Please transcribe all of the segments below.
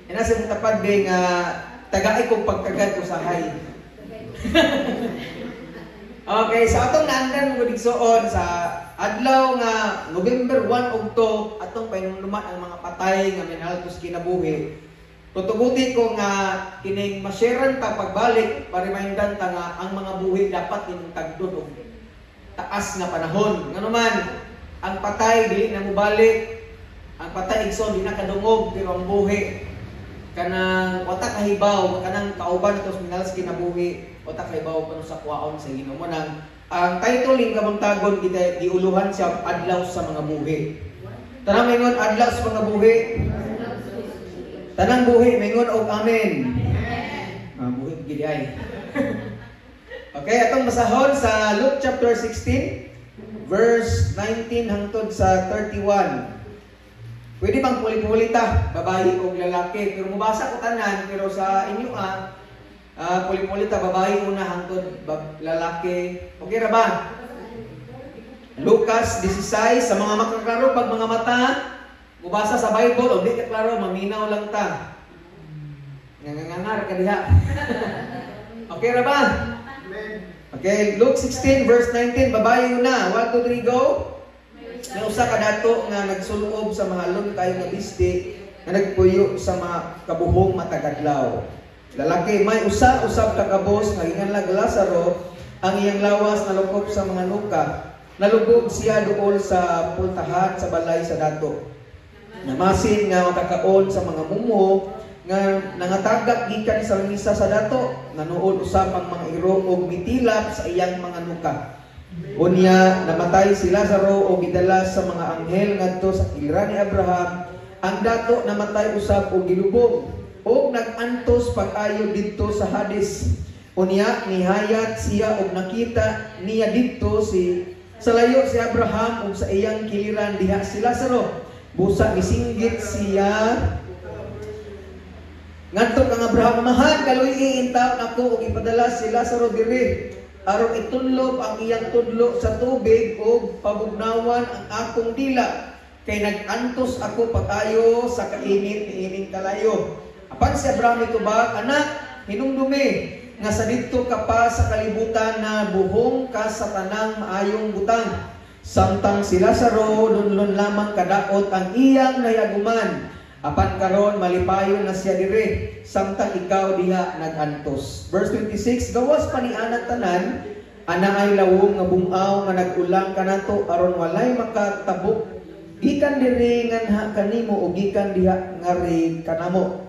Ina sa imong tapad be nga tagay kog pagkagat usahay. Okay, sa atong naandan, mga igsoon, sa adlaw nga November 1 ug 2, atong pahinumduman ang mga patay nga minaltos kinabuhi. Tutuguti ko nga kining ma-sharean ta pagbalik, pa-remindan ta nga ang mga buhi dapat imong tagdon og taas nga panahon. Ngano man, ang patay dili na mobalik. Ang patay, igsoon, di na kadungog, pero ang buhi kanang wata kahibaw, kanang kauban nato sa minalas kinabuhi, wata kahibaw kanu sa kuwaon sa Ginoo. Mo nang ang title ning kabuntagon kita giuluhan siya "Adlaw sa mga Buhi". Tanang mingon, "Adlaw sa mga buhi." Tanang buhi mingon og "Amen". Ah, buhi gid ay. Okay, atong basahon sa Luke chapter 16 verse 19 hangtod sa 31. Pwede bang puli-puli ta, babae o lalaki? Pero mubasa ko tanan, pero sa inyo puli-puli ta, babae una hangtod lalaki. Okay ra ba? Lucas 16, sa mga makaklaro pag mga mata, mubasa sa Bible, o di ka klaro, maminaw lang ta. Ngangangangar ka diha. Okay ra ba? Okay, Luke 16 verse 19, babae una. 1, 2, 3, go. May usa ka dato nga nagsuluob sa mahalon kayo nga bisti nga nagpuyo sa mga kabuhong matagadlaw. Lalaki, may usa usab ka kabos nga ginganlag Lazaro, ang iyang lawas nalukop sa mga nuka. Nalubog siya duol sa pultahan sa balay sa dato. Namasin nga makakaon sa mga mumo nga nangatagak gikan sa misa sa dato. Nanuol usab ang mga iro og mitilap sa iyang mga nuka. Unya namatay si Lazaro og gidala sa mga anghel ngadto sa kiliran ni Abraham. Ang dato namatay usab og gilubong og nag-antos pag-ayo didto sa Hades. Unya nihayat siya og nakita niya didto si sa layo si Abraham ug sa iyang kiliran diha si Lazaro. Busa misinggit siya ngadto kang Abraham, "Amahan, kaluy-i intawon ako ug ipadala si Lazaro diri aron itunlob ang iyang tudlo sa tubig ug pabugnawan ang akong dila kay nag-antos ako pag-ayo sa kainit niining kalayo." Apan si Abraham mitubag, "Anak, hinumdumi nga sa didto ka pa sa kalibutan na buhong ka sa tanang maayong butang, samtang si Lazaro lunlun lamang kadaot ang iyang nahiaguman. Apan karon malipayon na siya diri, samtang ikaw diha nag-antos." Verse 26, "Gawas pa ni anang tanan, anaay lawom nga bungaw nga nag-ulang kanato aron walay makatabok gikan diri nganha kanimo o gikan diha ngari kanamo."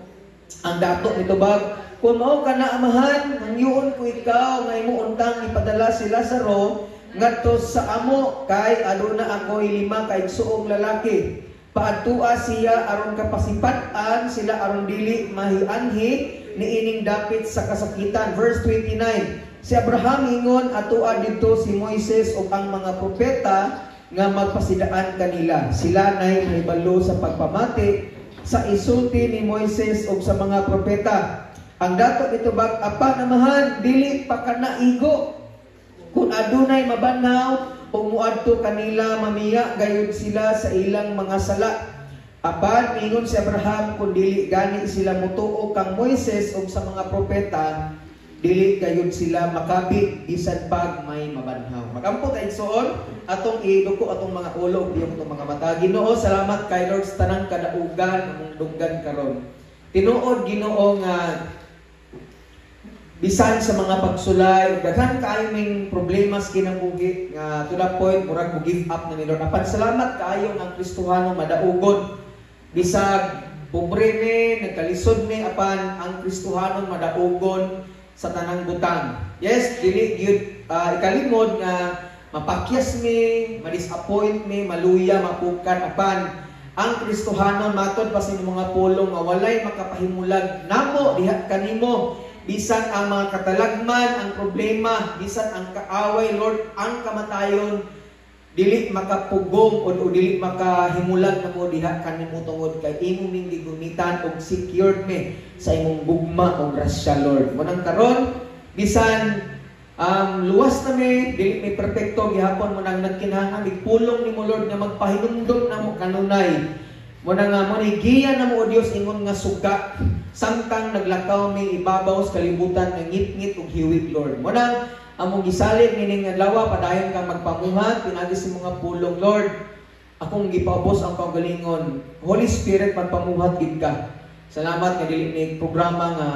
Ang dato mitubag, "Kung mao kana, amahan, hangyoon ko ikaw nga imo untang ipadala si Lazaro ngadto sa amo kay aduna ako lima ka igsuong lalaki. Paadtua siya aron kapasipat-an sila aron dili mahianhi niining dapit sa kasakitan." Verse 29. Si Abraham ingon, "Atoa didto si Moises ug ang mga propeta nga magpasidaan kanila. Sila nay mahibalo sa pagpamati sa isulti ni Moises ug sa mga propeta." Ang dato mitubag, "Apan amahan, dili pa kana igo. Kung adunay mabanhaw o muadto kanila, mamiya gayud sila sa ilang mga sala." Apan ingon si Abraham, "Kung dili gani sila mutuo kang Moises ug sa mga propeta, dili gayud sila makabi bisan pag may mabanhaw." Magampo ta, igsoon, atong iduko atong mga ulo ug iyong atong mga mata. Ginoo, salamat kay Lord sa tanang kadaugan among dunggan karon. Tinuod, Ginoo, nga bisan sa mga pagsulay, daghan kaayo ning problema sa kinabuhi nga to the point murag mo give up na ni Lord. Apan salamat kaayo nga ang Kristohano madaugon. Bisag pobre mi, nagkalisod mi, apan ang Kristohano madaugon sa tanang butang. Yes, dili gyud ikalimod nga mapakyas mi, ma-disappoint mi, maluya, mapukan, apan ang Kristohano matod pa sa imong mga pulong nga walay makapahimulag namo diha kanimo, bisan ang mga katalagman, ang problema, bisan ang kaaway, Lord, ang kamatayon, dili makapugong o dili makahimulag namo diha kanimo tungod kay imo ming gigumitan og secured mi sa imong gugma o grasya, Lord. Munang karon bisan luwas na mi, dili mi perpekto gihapon, mo nang nagkinahanglan mig pulong nimo, Lord, nga magpahinumdom namo kanunay. Muna nga mo ni giya na mo, O Dios, ingon nga suga samtang naglakaw mi ibabaw sa kalibutan nga ngit-ngit ug hiwit, Lord. Muna among gisalig nining adlaw, padayon kang magpamuhat pinagi sa mga pulong, Lord. Akong gipaubos ang kaugalingon. Holy Spirit, magpamuhat gid ka. Salamat nga dili ni programa nga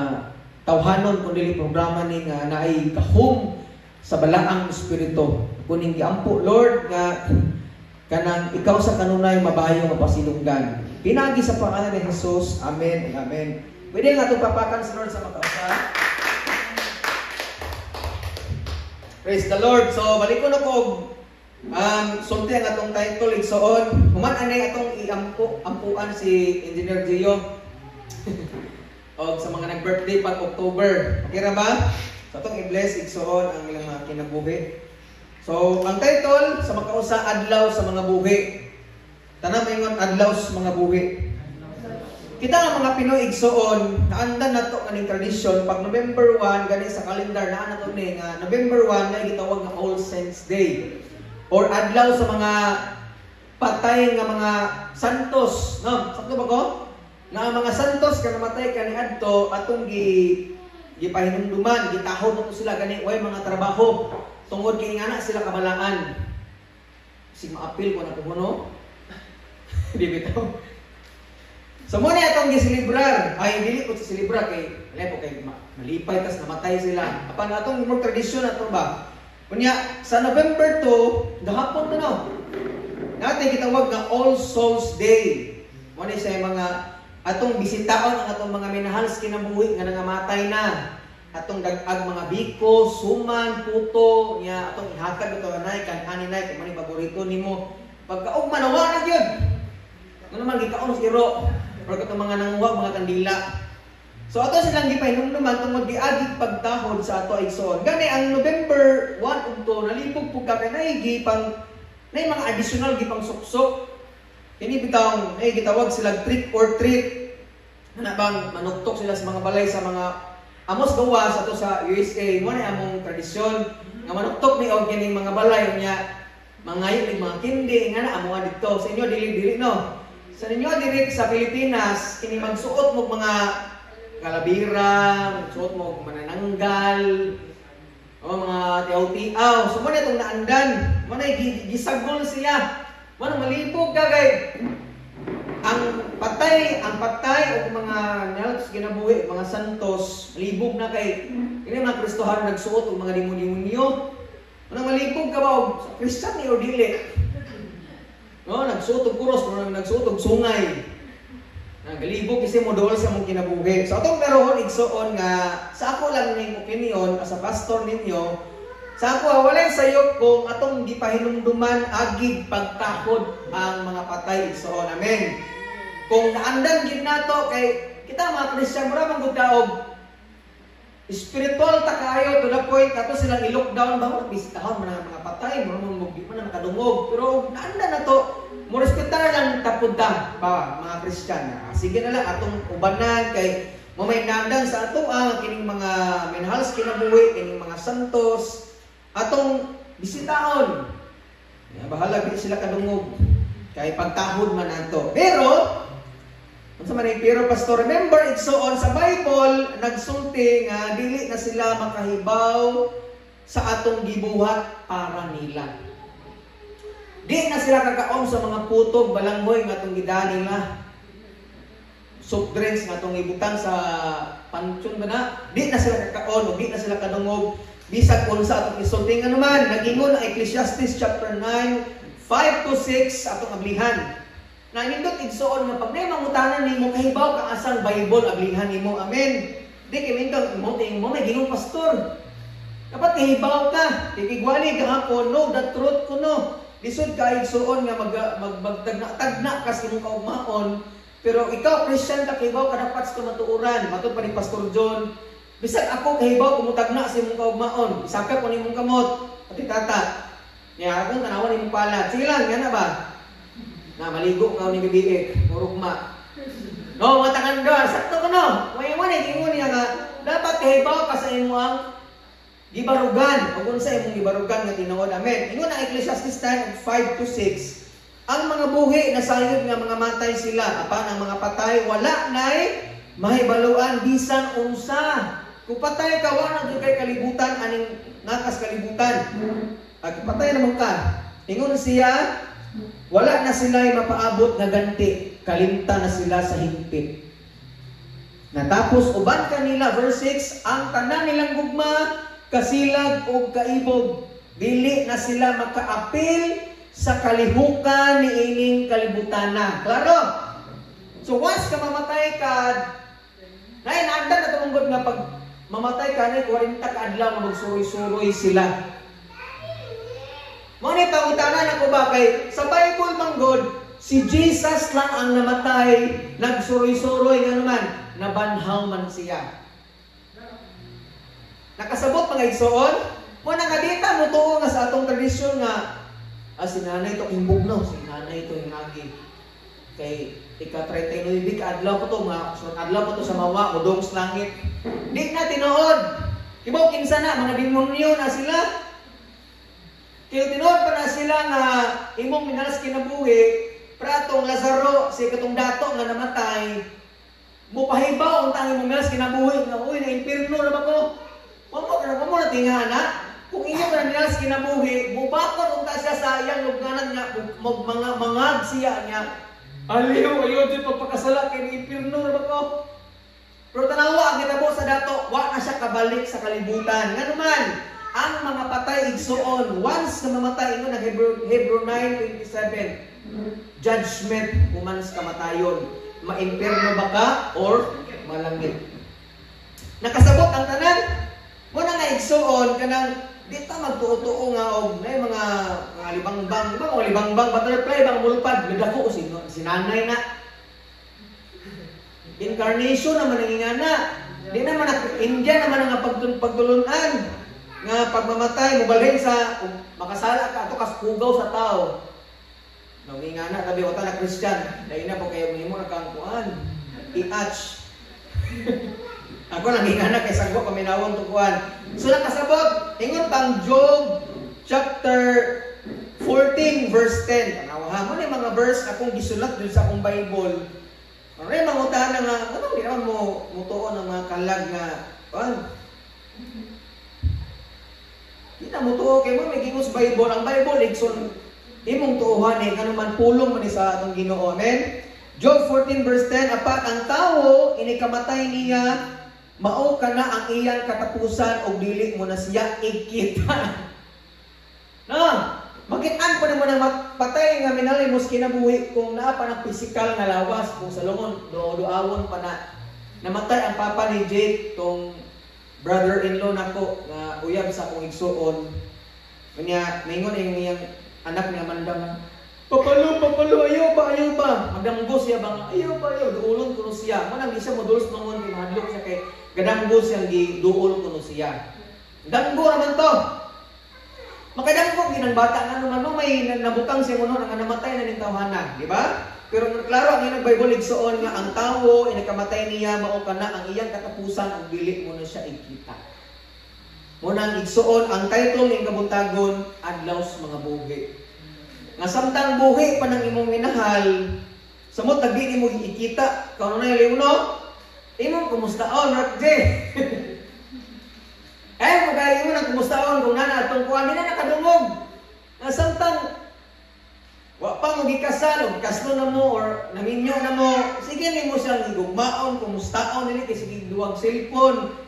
tawhanon kun dili programa ni nga naay kahum sa balaang espiritu. Kuning giampo, Lord, nga kanang ikaw sa kanunay mabayo nga pasinunggan. Pinagi sa pangalan ni Jesus. Amen. Amen. Pwede nga itong papakan sa Lord sa makausa. Praise the Lord. So, balik ko na ko sulti ang atong title igsoon. Human anay atong iampu ampuan si Engineer Gio. Og sa mga nag-birthday pag October. Okay ra ba? So atong i-bless igsoon ang ilang mga kinabuhi. So, ang title sa makausa, adlaw sa mga buhi. Tanan maingon, adlaw sa mga buhi. Kita nga mga Pinoy, igsoon, naandan nato kaning tradisyon pag November 1 gani sa calendar naa nato ni nga November 1 na gitawag nga All Saints Day or adlaw sa mga patay nga mga santos, no? Sakto ba ko? Nga ang mga santos ka namatay kaniadto atong gipahinumduman, gitahod nato sila gani way mga trabaho tungod kay nga na sila kabalaan. Sig maapil ko na ko, no? Di bitaw. So mo na atong giselebrar, ay dili ko sa selebrar kay wala po kay malipay tas namatay sila. Apan atong more tradisyon ato ba? Unya sa November 2 gahapon to, no? Natin gitawag nga All Souls Day. Mo ni siya mga atong bisitaon ang atong mga minahal sa kinabuhi nga nangamatay na. Atong dag-ag mga biko, suman, puto, nya atong ihatag ito nay kan nay kung man paborito nimo. Pagkaugma nawa na gyud. Ngano man gikaon sa iro or katong mga nanguha mga kandila. So ato silang gipahinumduman tungod giagi pagtahod sa ato igsoon. Gani ang November 1 ug 2 nalipog pug ka kay naay pang nay mga additional gipang suksok. Kini bitawng nay gitawag sila trick or treat. Ana bang manuktok sila sa mga balay sa mga amos gawas ato sa USA mo na among tradisyon nga manuktok ni og kining mga balay nya mangayo nig mga kindi nga na amo didto sa inyo dili dili, no? Sa inyo diri sa Pilipinas kini magsuot mo mga kalabira, magsuot mo manananggal o mga tiaw-tiaw. So mo na itong naandan, mo na gisagol siya. Mo na malibog ka kay ang patay o mga naltos ginabuhi, mga santos, malibog na kay ini mga Kristohano nagsuot og mga demonyo. Ano malibog ka ba og Christian ni or dili? No, nagsuot og kuros, no, nagsuot og sungay. Nagalibog kasi mo dool sa mong kinabuhi. So atong karon igsoon nga sa ako lang ning opinion as a pastor ninyo, sa ako walay sayop kung atong gipahinumduman agig pagtahod ang mga patay igsoon. Amen. Kung naandan gid nato kay kita mga Christian mura man gud og spiritual ta kaayo to the point ato silang i-lockdown ba bisitahon man ang mga patay mo man di man na makadungog, pero naandan nato mo respetar lang tapod ta ba mga Christian. Sige na lang atong ubanan kay mo may naandan sa ato ang kining mga minahal sa kinabuhi, kining mga santos atong bisitaon. Ya, bahala di sila kadungog kay pagtahod man nato. Pero unsa man pero pastor, remember igsoon sa Bible nagsulti nga dili na sila makahibaw sa atong gibuhat para nila. Di na sila kakaon sa mga putog balanghoy nga atong gidani nila. Soft drinks nga atong ibutang sa pansyon ba na? Di na sila kakaon o di na sila kadungog bisag unsa atong isulti. Nga naman nag-ingon ang Ecclesiastes chapter 9 5 to 6 atong ablihan. Nanindot igsoon nga pag nay mangutanan nimo kahibaw ka asang Bible ablihan nimo. Amen. Di kay mintang mo ting mo may ginong pastor. Dapat kahibaw ka. Kikigwali gahapon, know the truth kuno. Lisod ka igsoon nga magtagna-tagna ka sa imong kaugmaon, pero ikaw Christian ka kahibaw ka dapat sa kamatuoran. Matod pa ni Pastor John, bisag ako kahibaw kumutagna sa imong kaugmaon, isakap ko nimong kamot, pati tata. Nya akong tanawan nimong palad. Sige lang, nga na ba? Na maligo ka ni bibiik, murugma. No, matakan ka, sakto ko no. May mo ni ingon niya nga dapat kahibaw ka sa imong gibarugan o kung sa imong gibarugan nga tinuod. Amen. Ingon ang Ecclesiastes 10 5 to 6. Ang mga buhi nasayod nga mga matay sila, apan ang mga patay wala nay mahibaluan bisan unsa. Kung patay ka, wala na kay kalibutan aning nakas kalibutan. Ag patay naman ka. Ingon siya, wala na sila mapaabot nga ganti, kalimta na sila sa hingpit. Natapos uban kanila, verse 6, ang tanan nilang gugma, kasilag ug kaibog, dili na sila makaapil sa kalihukan niining kalibutana. Klaro? So once ka mamatay ka, nay naandan na tumungod nga pag mamatay ka na 40 ka adlaw nga magsuroy-suroy sila. Mao ni pangutana nako ba kay sa Bible man god, si Jesus lang ang namatay, nagsuroy-suroy nga naman, nabanhaw man siya. Nakasabot mga igsoon? Mo na nga dita mo tuo nga sa atong tradisyon nga si nanay to kimbugnaw, si nanay to hingagi. Kay ika-39 ka adlaw ko to nga, so adlaw ko to sa mawa udong sa langit. Di na tinuod. Kibaw kinsa na mga demonyo na sila. Kaya tinuod pa na sila nga imong minalas kinabuhi, pratong Lazaro si katong dato nga namatay, mupahibaw ang tanging imong minalas kinabuhi nga uy na impierno na ba ko? Wa mo na mo na tinga na. Kung inyo na minalas kinabuhi, mubakon unta siya sa iyang lugnanan nga mga mangag siya niya. Aliw, ayaw di pagpakasala kay ni impierno na ba ko? Pero tanawa ang gitabo sa dato, wa na siya kabalik sa kalibutan. Nganuman, ang mga patay igsuon, once na mamatay ingon ang Hebrew 9:27, judgment human sa kamatayon. Maimpierno ba ka or malangit? Nakasabot ang tanan. Mo na nga igsuon kanang di ta magtuo-tuo nga og nay mga libangbang, ba mga libangbang butterfly bang mulupad, gidako si nanay na. Incarnation naman ang ingana. Di naman India naman ang pagtulunan nga pagmamatay mobalhin sa makasala ka ato kas hugaw sa tao. Nangingana tabi wata na Christian, dai na po kayo nimo na kang kuan. I-atch. Ako nangingana kay sagwa paminawon to kuan. So nakasabot ingon pang Job chapter 14 verse 10. Tanawa ha mo ni mga verse akong gisulat dun sa akong Bible. Aray mangutana nga ano di naman mo mutuon ang mga kalag nga kuan. Kita mo tuo kay mo may gingon sa Bible, ang Bible igsoon imong tuohan eh kanuman pulong man ni sa atong Ginoo. Amen. Job 14 verse 10, apan ang tawo inikamatay niya, mao kana ang iyang katapusan og dili mo na siya ikita. No, makit-an pa nimo nang patay nga minalimos kinabuhi kung naa pa ng pisikal nga lawas, kung sa lungon duo-duawon pa na. Namatay ang papa ni Jake tong brother-in-law nako nga uyab sa akong igsuon. Kanya ningon ang iyang anak ni Amanda nga, "Papalo, papalo, ayaw ba, ayaw ba?" Magdamgo siya ba nga, "Ayaw ba, ayaw." Duulon kuno siya. Manang di siya modulos mangon kay mahadlok siya kay gadamgo siyang giduol kuno siya. Damgo naman to. Makadamgo ginang bata nga naman no, may nabutang siya kuno nga namatay na ning tawhana, di ba? Pero klaro ang iyang Bible igsuon nga ang tawo inakamatay niya mao kana ang iyang katapusan ang dili mo na siya ikita. Muna ang igsuon ang title ning kabuntagon, Adlaw sa mga buhi. Nga samtang buhi pa nang imong minahal, samot tagdi nimo ikita, kauno na liw no? Imong kumustaon, Rock J. Eh, magayon mo nang kumustaon kung nana atong kuan di na nakadungog. Nga samtang wa pa mo gikasal o kaslo na mo or naminyo na mo, sige nimo siyang higugmaon, kumustaon dili kay sige duwag cellphone.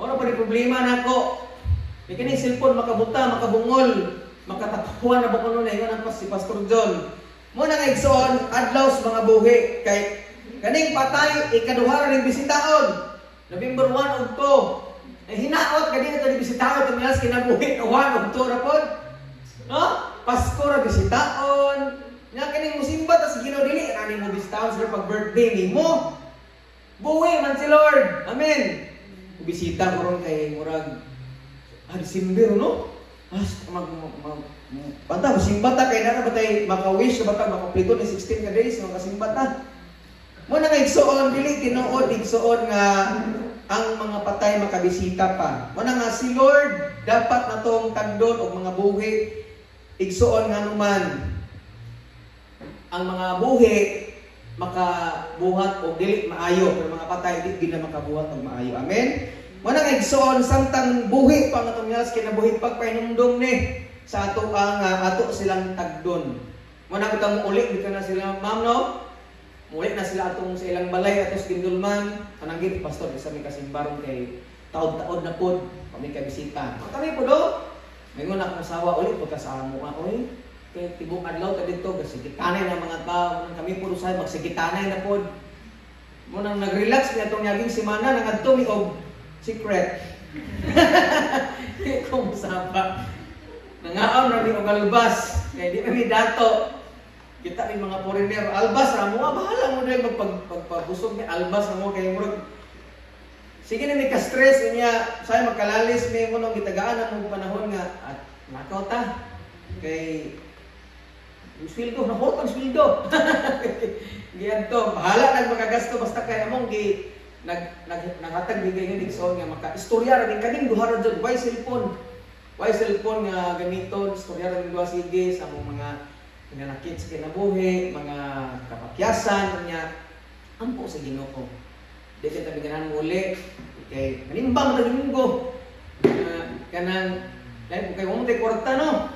Wala pa ni problema nako. May kini cellphone makabuta, makabungol, makatatuan na ba kuno na ingon ang si Pastor John. Mo na nga igsoon adlaw sa mga buhi kay kaning patay ikaduha ra ning bisitaon. November 1 ug 2. Eh, hinaot kadi na to ni bisitaon tumilas kinabuhi 1 ug 2 ra pod. No? Pasko ra bisitaon. Nya kaning musimba ta sa Ginoo dili ani mo bisitaon sa pag birthday nimo. Buhi man si Lord. Amen. Bisita ko ron kay murag December no? Mag, mag, banta musimba ta kay nara ba tay maka-wish ba ta makompleto ni 16 ka days makasimba ta. Mo na nga igsuon dili tinuod igsuon nga ang mga patay makabisita pa. Mo na nga si Lord dapat natong tagdon og mga buhi igsuon nga anuman. Ang mga buhi makabuhat og dili maayo, pero mga patay di gid na makabuhat og maayo. Amen. Mo nang, igsoon, samtang buhi pa nga atong kinabuhi, pagpahinumdom ni sa ato ang ato silang tagdon. Mo na bitang uli di na sila, ma'am, no? Muli na sila atong sa ilang balay atos gindulman. Kanang gid, "Pastor, isa mi kasimbaron kay taod-taod na pod kami kay bisita." Kami po do. Mingon akong asawa, "Uli po ka sa amo nga, oy. Kay tibok adlaw ka dito, kasi ng mga tao, kami po usay magsigitanay na pod." Mo nang nag-relax mi atong yaging semana, nangadto mi og secret. Di ko musaba. Nangaon ra mi og albas kay di mi dato. Kita mi mga foreigner, albas ra mo, ah, bahala mo dahil magpabusog mi, albas ra mo kay murag sige na mi ka-stress niya, say magkalalis mi mo nung gitagaan ang panahon nga at lakaw ta. Kay yung sweldo, nahurot ang sweldo. Giadto, bahala nag makagasto basta kay among gi nag nag naghatag bigay nga igsoon nga maka istorya ra din kaning duha ra jud, why cellphone. Why cellphone nga gamiton, istorya ra din duha, sige sa among mga hinanakit sa kinabuhi, mga kapakyasan niya, ampo sa Ginoo. Di kita bigyan mo uli kay manimbang ta Domingo. Kanang lain kay mo tay kwarta, no.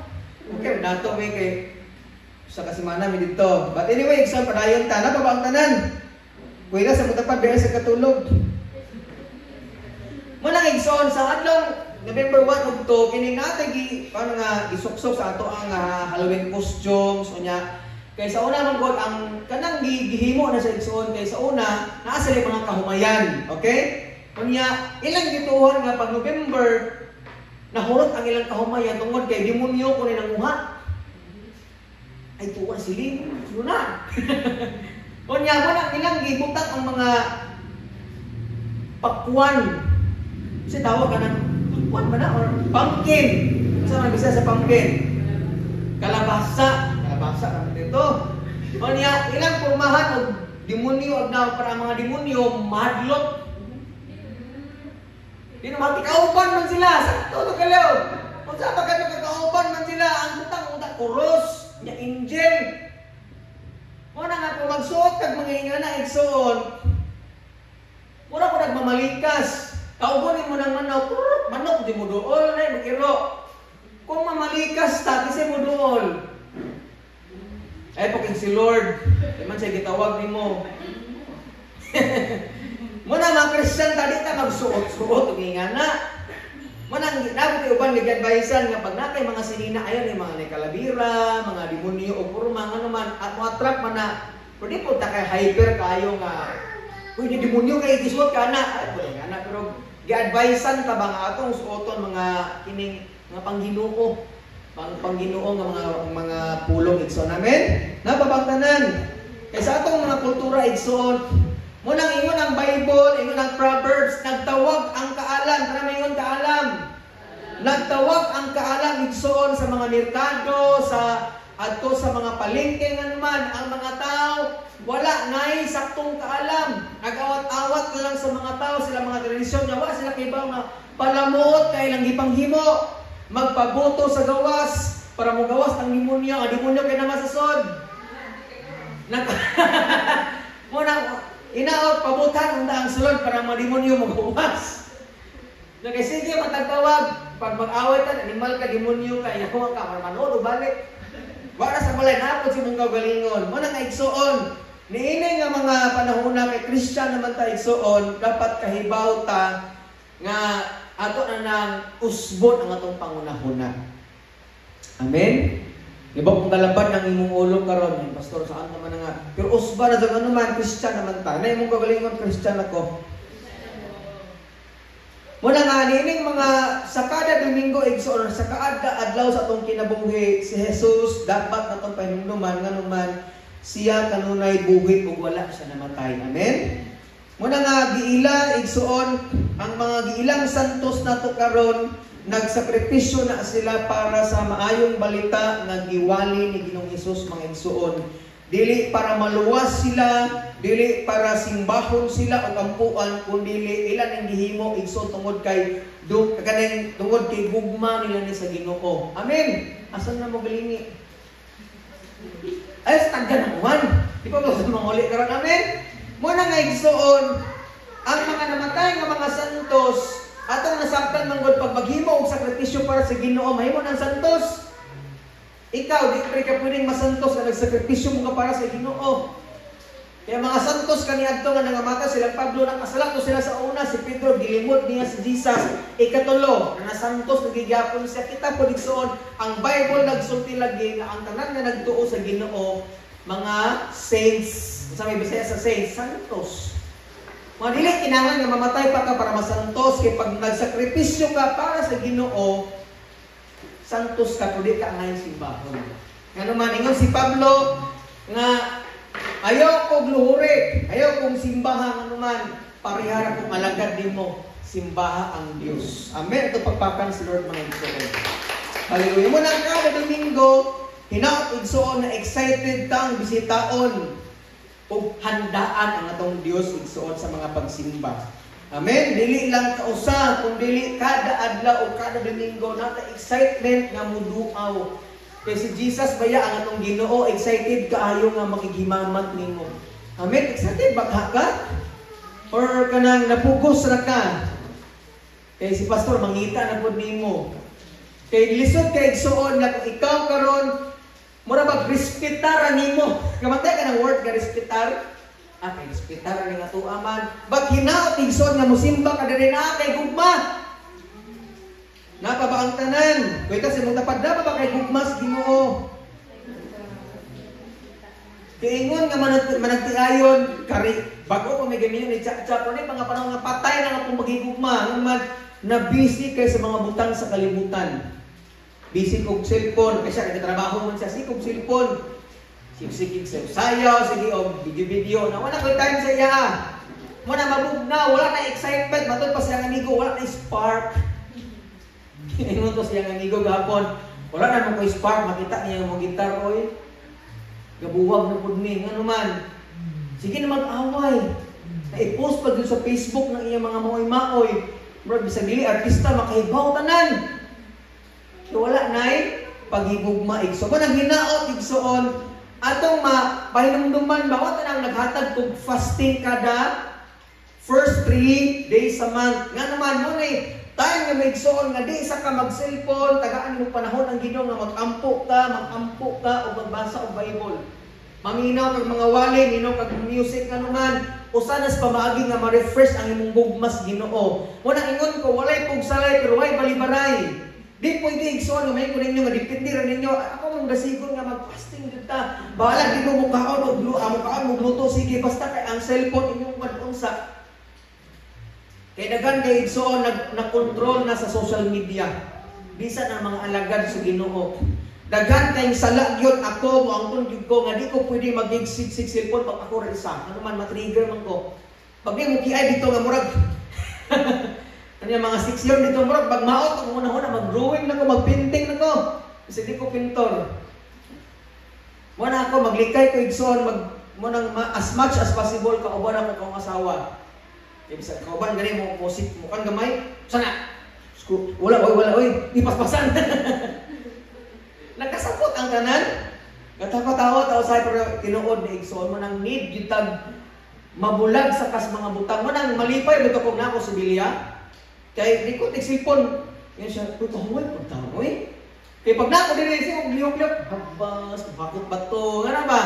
Okay, dato may kay sa kasimana mi dito. But anyway, exam padayon ta na pa ba ang tanan? Kuya sa mutapad dahil sa katulog. Manang, igsoon, sa adlaw November 1 ug 2 kini natay gi paano nga gisuksok sa ato ang Halloween costumes unya kay sa una man gud ang kanang gihimo na sa igsoon, kay sa una naa sila mga kahumayan, okay? Unya ilang gituohan nga pag November nahurot ang ilang kahumayan tungod kay demonyo ko ni nanguha. Ay, tuwa sili na. Unya mo nang ilang gibutang ang mga pakwan. Kasi tawag ka ng pakwan ba na? Or pumpkin. Sa mga Bisaya sa pumpkin? Kalabasa. Kalabasa kami dito. Unya, ilang pormahan og demonyo og na para ang mga demonyo mahadlok. Di na makikauban man sila. Sakto to kalaw. Kung sa pa kayo kakauban man sila, ang butang unta kuros, nya angel. Mo na nga kung magsuot kag mga ingana, igsoon, mura ko nagmamalikas. Kaubonin mo ng manok, manok di mo dool na magiro. Kung mamalikas ta, kasi mo dool. Ay, paking si Lord, di man siya gitawag nimo. Muna mga Christian ta, di ta magsuot-suot og ingana. Muna nabot uban nag-advisean nga pag nakay mga sinina ayon yung mga kalabira, mga demonyo o purma nga naman at mo attract man na, pero di po ta kay hyper kayo nga uy ni demonyo kay gisuot ka na ay pwede nga na, pero gi-advisean ta ba nga atong suoton mga kining mga pangginoo, pangginoo nga mga pulong, igsoon. Amen. Nababangtanan kay sa atong mga kultura, igsoon, munang ingon ang Bible, ingon ang Proverbs, nagtawag ang kaalam, kana ingon kaalam. Nagtawag ang kaalam, igsoon, sa mga merkado, sa adto sa mga palengke nga naman, ang mga tao wala nay saktong kaalam. Nag-awat-awat na lang sa mga tao sila mga tradisyon nga wa sila kibaw nga palamuot kay ilang gipanghimo. Magpabuto sa gawas para mogawas ang demonyo, ang demonyo kay naman sa sod. Nag Muna inaot pabutan unta ang sulod para mga demonyo mogawas. Nagay sige matagtawag pag mag-away ta, animal ka, demonyo ka, inakuha ka, manood o balik. Wala sa balay napod si mong kaugalingon. Mo na nga, igsoon, niini nga mga panahon na kay Christian naman ta, igsoon, dapat kahibaw ta nga ato na nang usbon ang atong pangunahuna. Amen? Di ba kung kalaban ng imong ulo karon, "Pastor, saan naman na nga?" Pero usba na dyan, ano man, Christian naman ta. Na imong kagalingon, "Christian ako." Muna nga, niining mga sa kada Domingo, igsoon, sa kada adlaw sa atong kinabuhi, si Jesus dapat natong pahinumduman nga naman siya kanunay buhi ug wala siya namatay. Amen? Muna nga giila, igsoon, ang mga giilang santos nato karon, nagsakripisyo na sila para sa maayong balita nga giwali ni Ginoong Hesus, mga igsoon. Dili para maluwas sila, dili para simbahon sila o kampuan, kundi ilan ang gihimo, igsoon, tungod kay do kaning tungod kay gugma nila ni sa Ginoo. Amen. Asan na mo galingi? Ay, sa taggan ng uwan. Di pa ba sa mga uli karon? Amen? Muna nga igsuon, ang mga namatay nga mga santos, atong nasabtan manggod pag maghimo og sakripisyo para sa Ginoo, mahimo ng santos. Ikaw, di ka pwedeng masantos na nagsakripisyo mo ka para sa Ginoo. Kaya mga santos kaniadto nga nangamata silang Pablo, nakasala to sila sa una, si Pedro gilimod niya si Jesus. Ikatulo, na nasantos nagigyapon siya. Kita po igsuon, ang Bible nagsulti lagi nga ang tanan nga nagtuo sa Ginoo, mga saints. Sa may Bisaya sa saints, santos. Mga dili kinahanglan nga mamatay pa ka para masantos, kay pag nagsakripisyo ka para sa Ginoo, santos ka, kundi ka ngayon simbahon. Ngano man ingon si Pablo nga ayaw kog luhuri, ayaw kong simbaha, anuman, parehara kong alagad nimo, simbaha ang Dios. Amen. Ito pagpakan si Lord, mga igsoon. Hallelujah. Mo nang kada Domingo, hinaot igsoon na excited tang bisitaon ug handaan ang atong Dios igsoon sa mga pagsimba. Amen. Dili lang kausa, kung dili kada adlaw o kada Domingo nata excitement nga muduaw. Kay si Jesus baya ang atong Ginoo, excited kaayo nga makighimamat nimo. Amen. Excited ba ka? Or kanang napugos ra ka? Kay si pastor mangita na pud nimo. Kay lisod kay igsuon nga kung ikaw karon mura bag respetar nimo. Kamatay ka ng word nga respetar. Ah, kay respetar ni nga tuwa man. Bag hinaot igsuon nga musimba ka diri na kay gugma. Napa ba ang tanan? Kuya sa imong tapad, napa ba kay gugma sa Ginoo? Kiingon nga managtiayon, kari bago pa may ganyan ni Cha-cha, pero ni mga panahon nga patay na nga kung magigugma, man na busy kay sa mga butang sa kalibutan. Busy kog cellphone, kasi siya nagtrabaho man siya, sikog cellphone. Sige sayaw, sige og video-video, na wala koy time sa iya. Mo na mabugna, wala na excitement, matod pa siyang amigo, wala na spark. Ingon to siyang amigo gahapon, wala na mo koy spark, makita niya mo gitar oy. Gabuwag na pud ni, ngano man. Sige na mag-away. Na-i-post pa dun sa Facebook ng iyang mga maoy-maoy. Murag bisag dili artista makahibaw tanan. Kaya wala nay paghigugma igsoon. Kung nang hinaot igsoon, atong mapahinumduman ba wa tanang naghatag og fasting kada first 3 days sa month. Nga naman mo ni time nga maigsoon nga di sa ka mag-cellphone, tagaan mo panahon ang Ginoo nga magampo ka o magbasa og Bible. Maminaw kag mga wali, minaw kag music nga naman, usa nas pamaagi nga ma-refresh ang imong gugmas Ginoo. Muna ingon ko walay pugsalay pero way balibaray. Di pwede igsoon nga may ko ninyo nga depende ra ninyo. Ako mong dasigon nga mag-fasting jud ta. Bahala di mo mukaon og mukaon og luto, sige basta kay ang cellphone inyong madunsa. Kay daghan kay igsoon nag na-control na sa social media. Bisan ang mga alagad sa Ginoo. Daghan kay sala gyud ako moangkon gyud ko nga di ko pwede magigsigsig cellphone pag ako ra isa. Ano man ma-trigger man ko. Pag di mo kiay dito nga murag kanya mga 6 year dito murag pag maot ang una-una mag-drawing na ko, mag-painting na ko. Kasi di ko pintor. Mo na ako maglikay ko igsoon mag mo nang as much as possible kauban ako kong asawa. Kaya bisag kauban gani mo musik mo kan gamay sana. Wala oy, wala oy, ipaspasan. Nagkasapot ang tanan. Katako-tawa tao sa pero tinuod ni igsoon mo nang need gyud tag mabulag sa kas mga butang mo nang malipay bitaw kog nako sa Bilya. Kay di ko tig cellphone. Yan siya, puto hoy, punta oy. Kay pag nako diri siya og lihok-lihok, habas, hakot bato, ngano ba?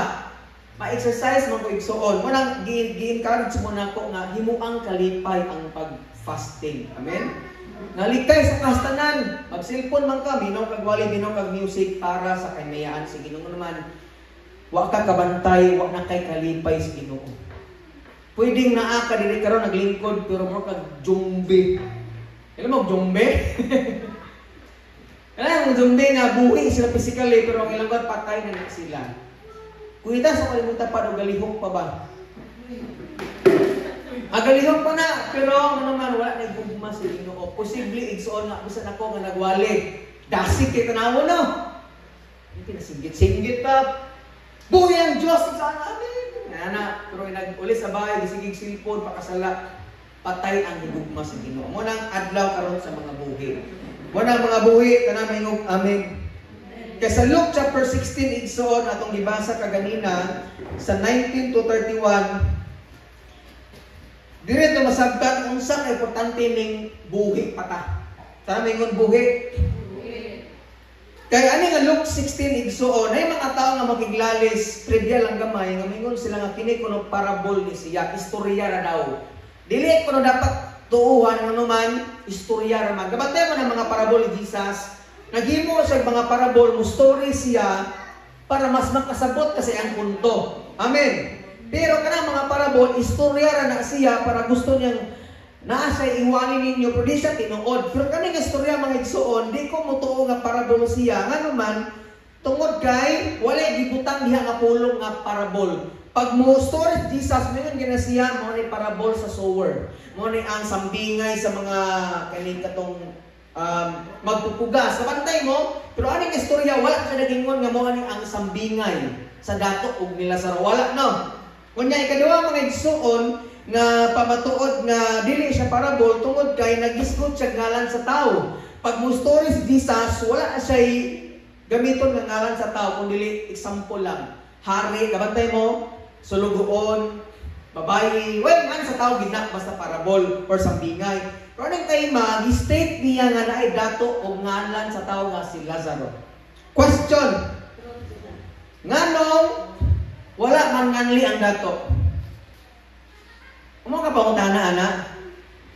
Ma-exercise man ko igsoon. Mo nang gi-encourage mo nako nga himuang kalipay ang pag-fasting. Amen. Nalikay sa kastanan, mag-cellphone man ka, minaw kag wali, minaw kag music para sa kamayaan sa Ginoo naman. Wa ka kabantay, wa na kay kalipay sa Ginoo. Pwedeng naa ka diri karon naglingkod pero mo kag jumbe. Alam mo jumbe? Alam mo jumbe nga buhi sila physically pero ang ilang patay na sila. Kuita sa kalimutan pa o galihok pa ba? Agalihok pa na, pero ano naman, wala na gugma sa Ginoo. Posible igsoon nga bisan ako nga nagwali. Dasig kay tanawo no. Pinasinggit-singgit pa. Buhi ang Diyos sa amin. Nana, pero nag-uli sa bahay, gisigig cellphone, pakasala, patay ang higugma sa Ginoo. Mo nang adlaw karon sa mga buhi. Mo nang mga buhi, tanan mahingog amen. Kay sa Luke chapter 16, igsoon, atong gibasa kaganina sa 19 to 31, dire to masabtan unsa ka importante ning buhi pa ta. Tara, mingon, "Buhi." Kay ani nga Luke 16, igsuon, ay mga tao nga makiglalis, trivia lang gamay, nga mingon sila nga kini kuno parable ni siya, istorya ra daw. Dili kuno dapat tuuhan, nga man istorya ra man. Gabantay mo ng mga parable ni Jesus, naghimo siya mga parable, mo story siya para mas makasabot kasi ang punto. Amen. Pero kanang mga parable, istorya ra na siya para gusto niyang naa siya iwani ninyo, pero di siya tinuod. Pero kaning istorya, mga igsuon, di ko motuo nga parable siya. Nga naman, tungod kay wala gibutang diha nga pulong nga parable. Pag mo story Jesus, mingon gina siya, mo ni parable sa sower. Mo ni ang sambingay sa mga kaning katong magpupugas. Kabantay mo, pero aning istorya, wala siya nagingon nga mo ani ang sambingay sa dato ug nila sa wala, no. Kunya ikaduha, mga igsuon, nga pamatuod nga dili siya parable, tungod kay nagisgot siya ngalan sa tao. Pag mo story si Jesus, wala na siya gamiton nga ngalan sa tao kung dili example lang. Hari, kabantay mo, sulugoon, babayi, well, ngan sa tao gina basta parable or sambingay. Pero anong time, gi-state niya nga naay dato o ngalan sa tao nga si Lazaro. Question, nganong wala man nganli ang dato? Umo ka pangutana, ana?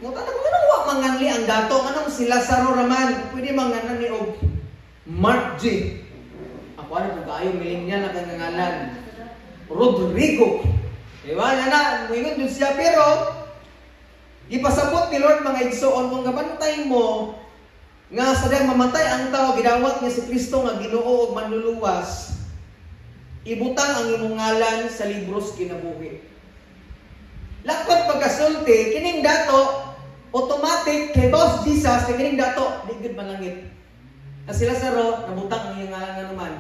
Ngutana ko, nganong wa manganli ang dato? Nganong si Lazaro raman? Pwede manganan ni og Mark G. Ako ano kung kaayo millennial na kang ngalan. Rodrigo. Di ba? Nga na, muingon dun siya. Pero, ipasabot ni Lord, mga igsoon, kung gabantay mo, nga sa diyang mamatay ang tao, gidawat niya si Kristo nga Ginoo ug manluluwas, ibutang ang imong ngalan sa libros kinabuhi. Lakpat pagkasulti, kining dato, automatic, kay Boss Jesus, kay kining dato, di gud malangit. Na si Lazaro, nabutang ang iyang ngalan nga naman,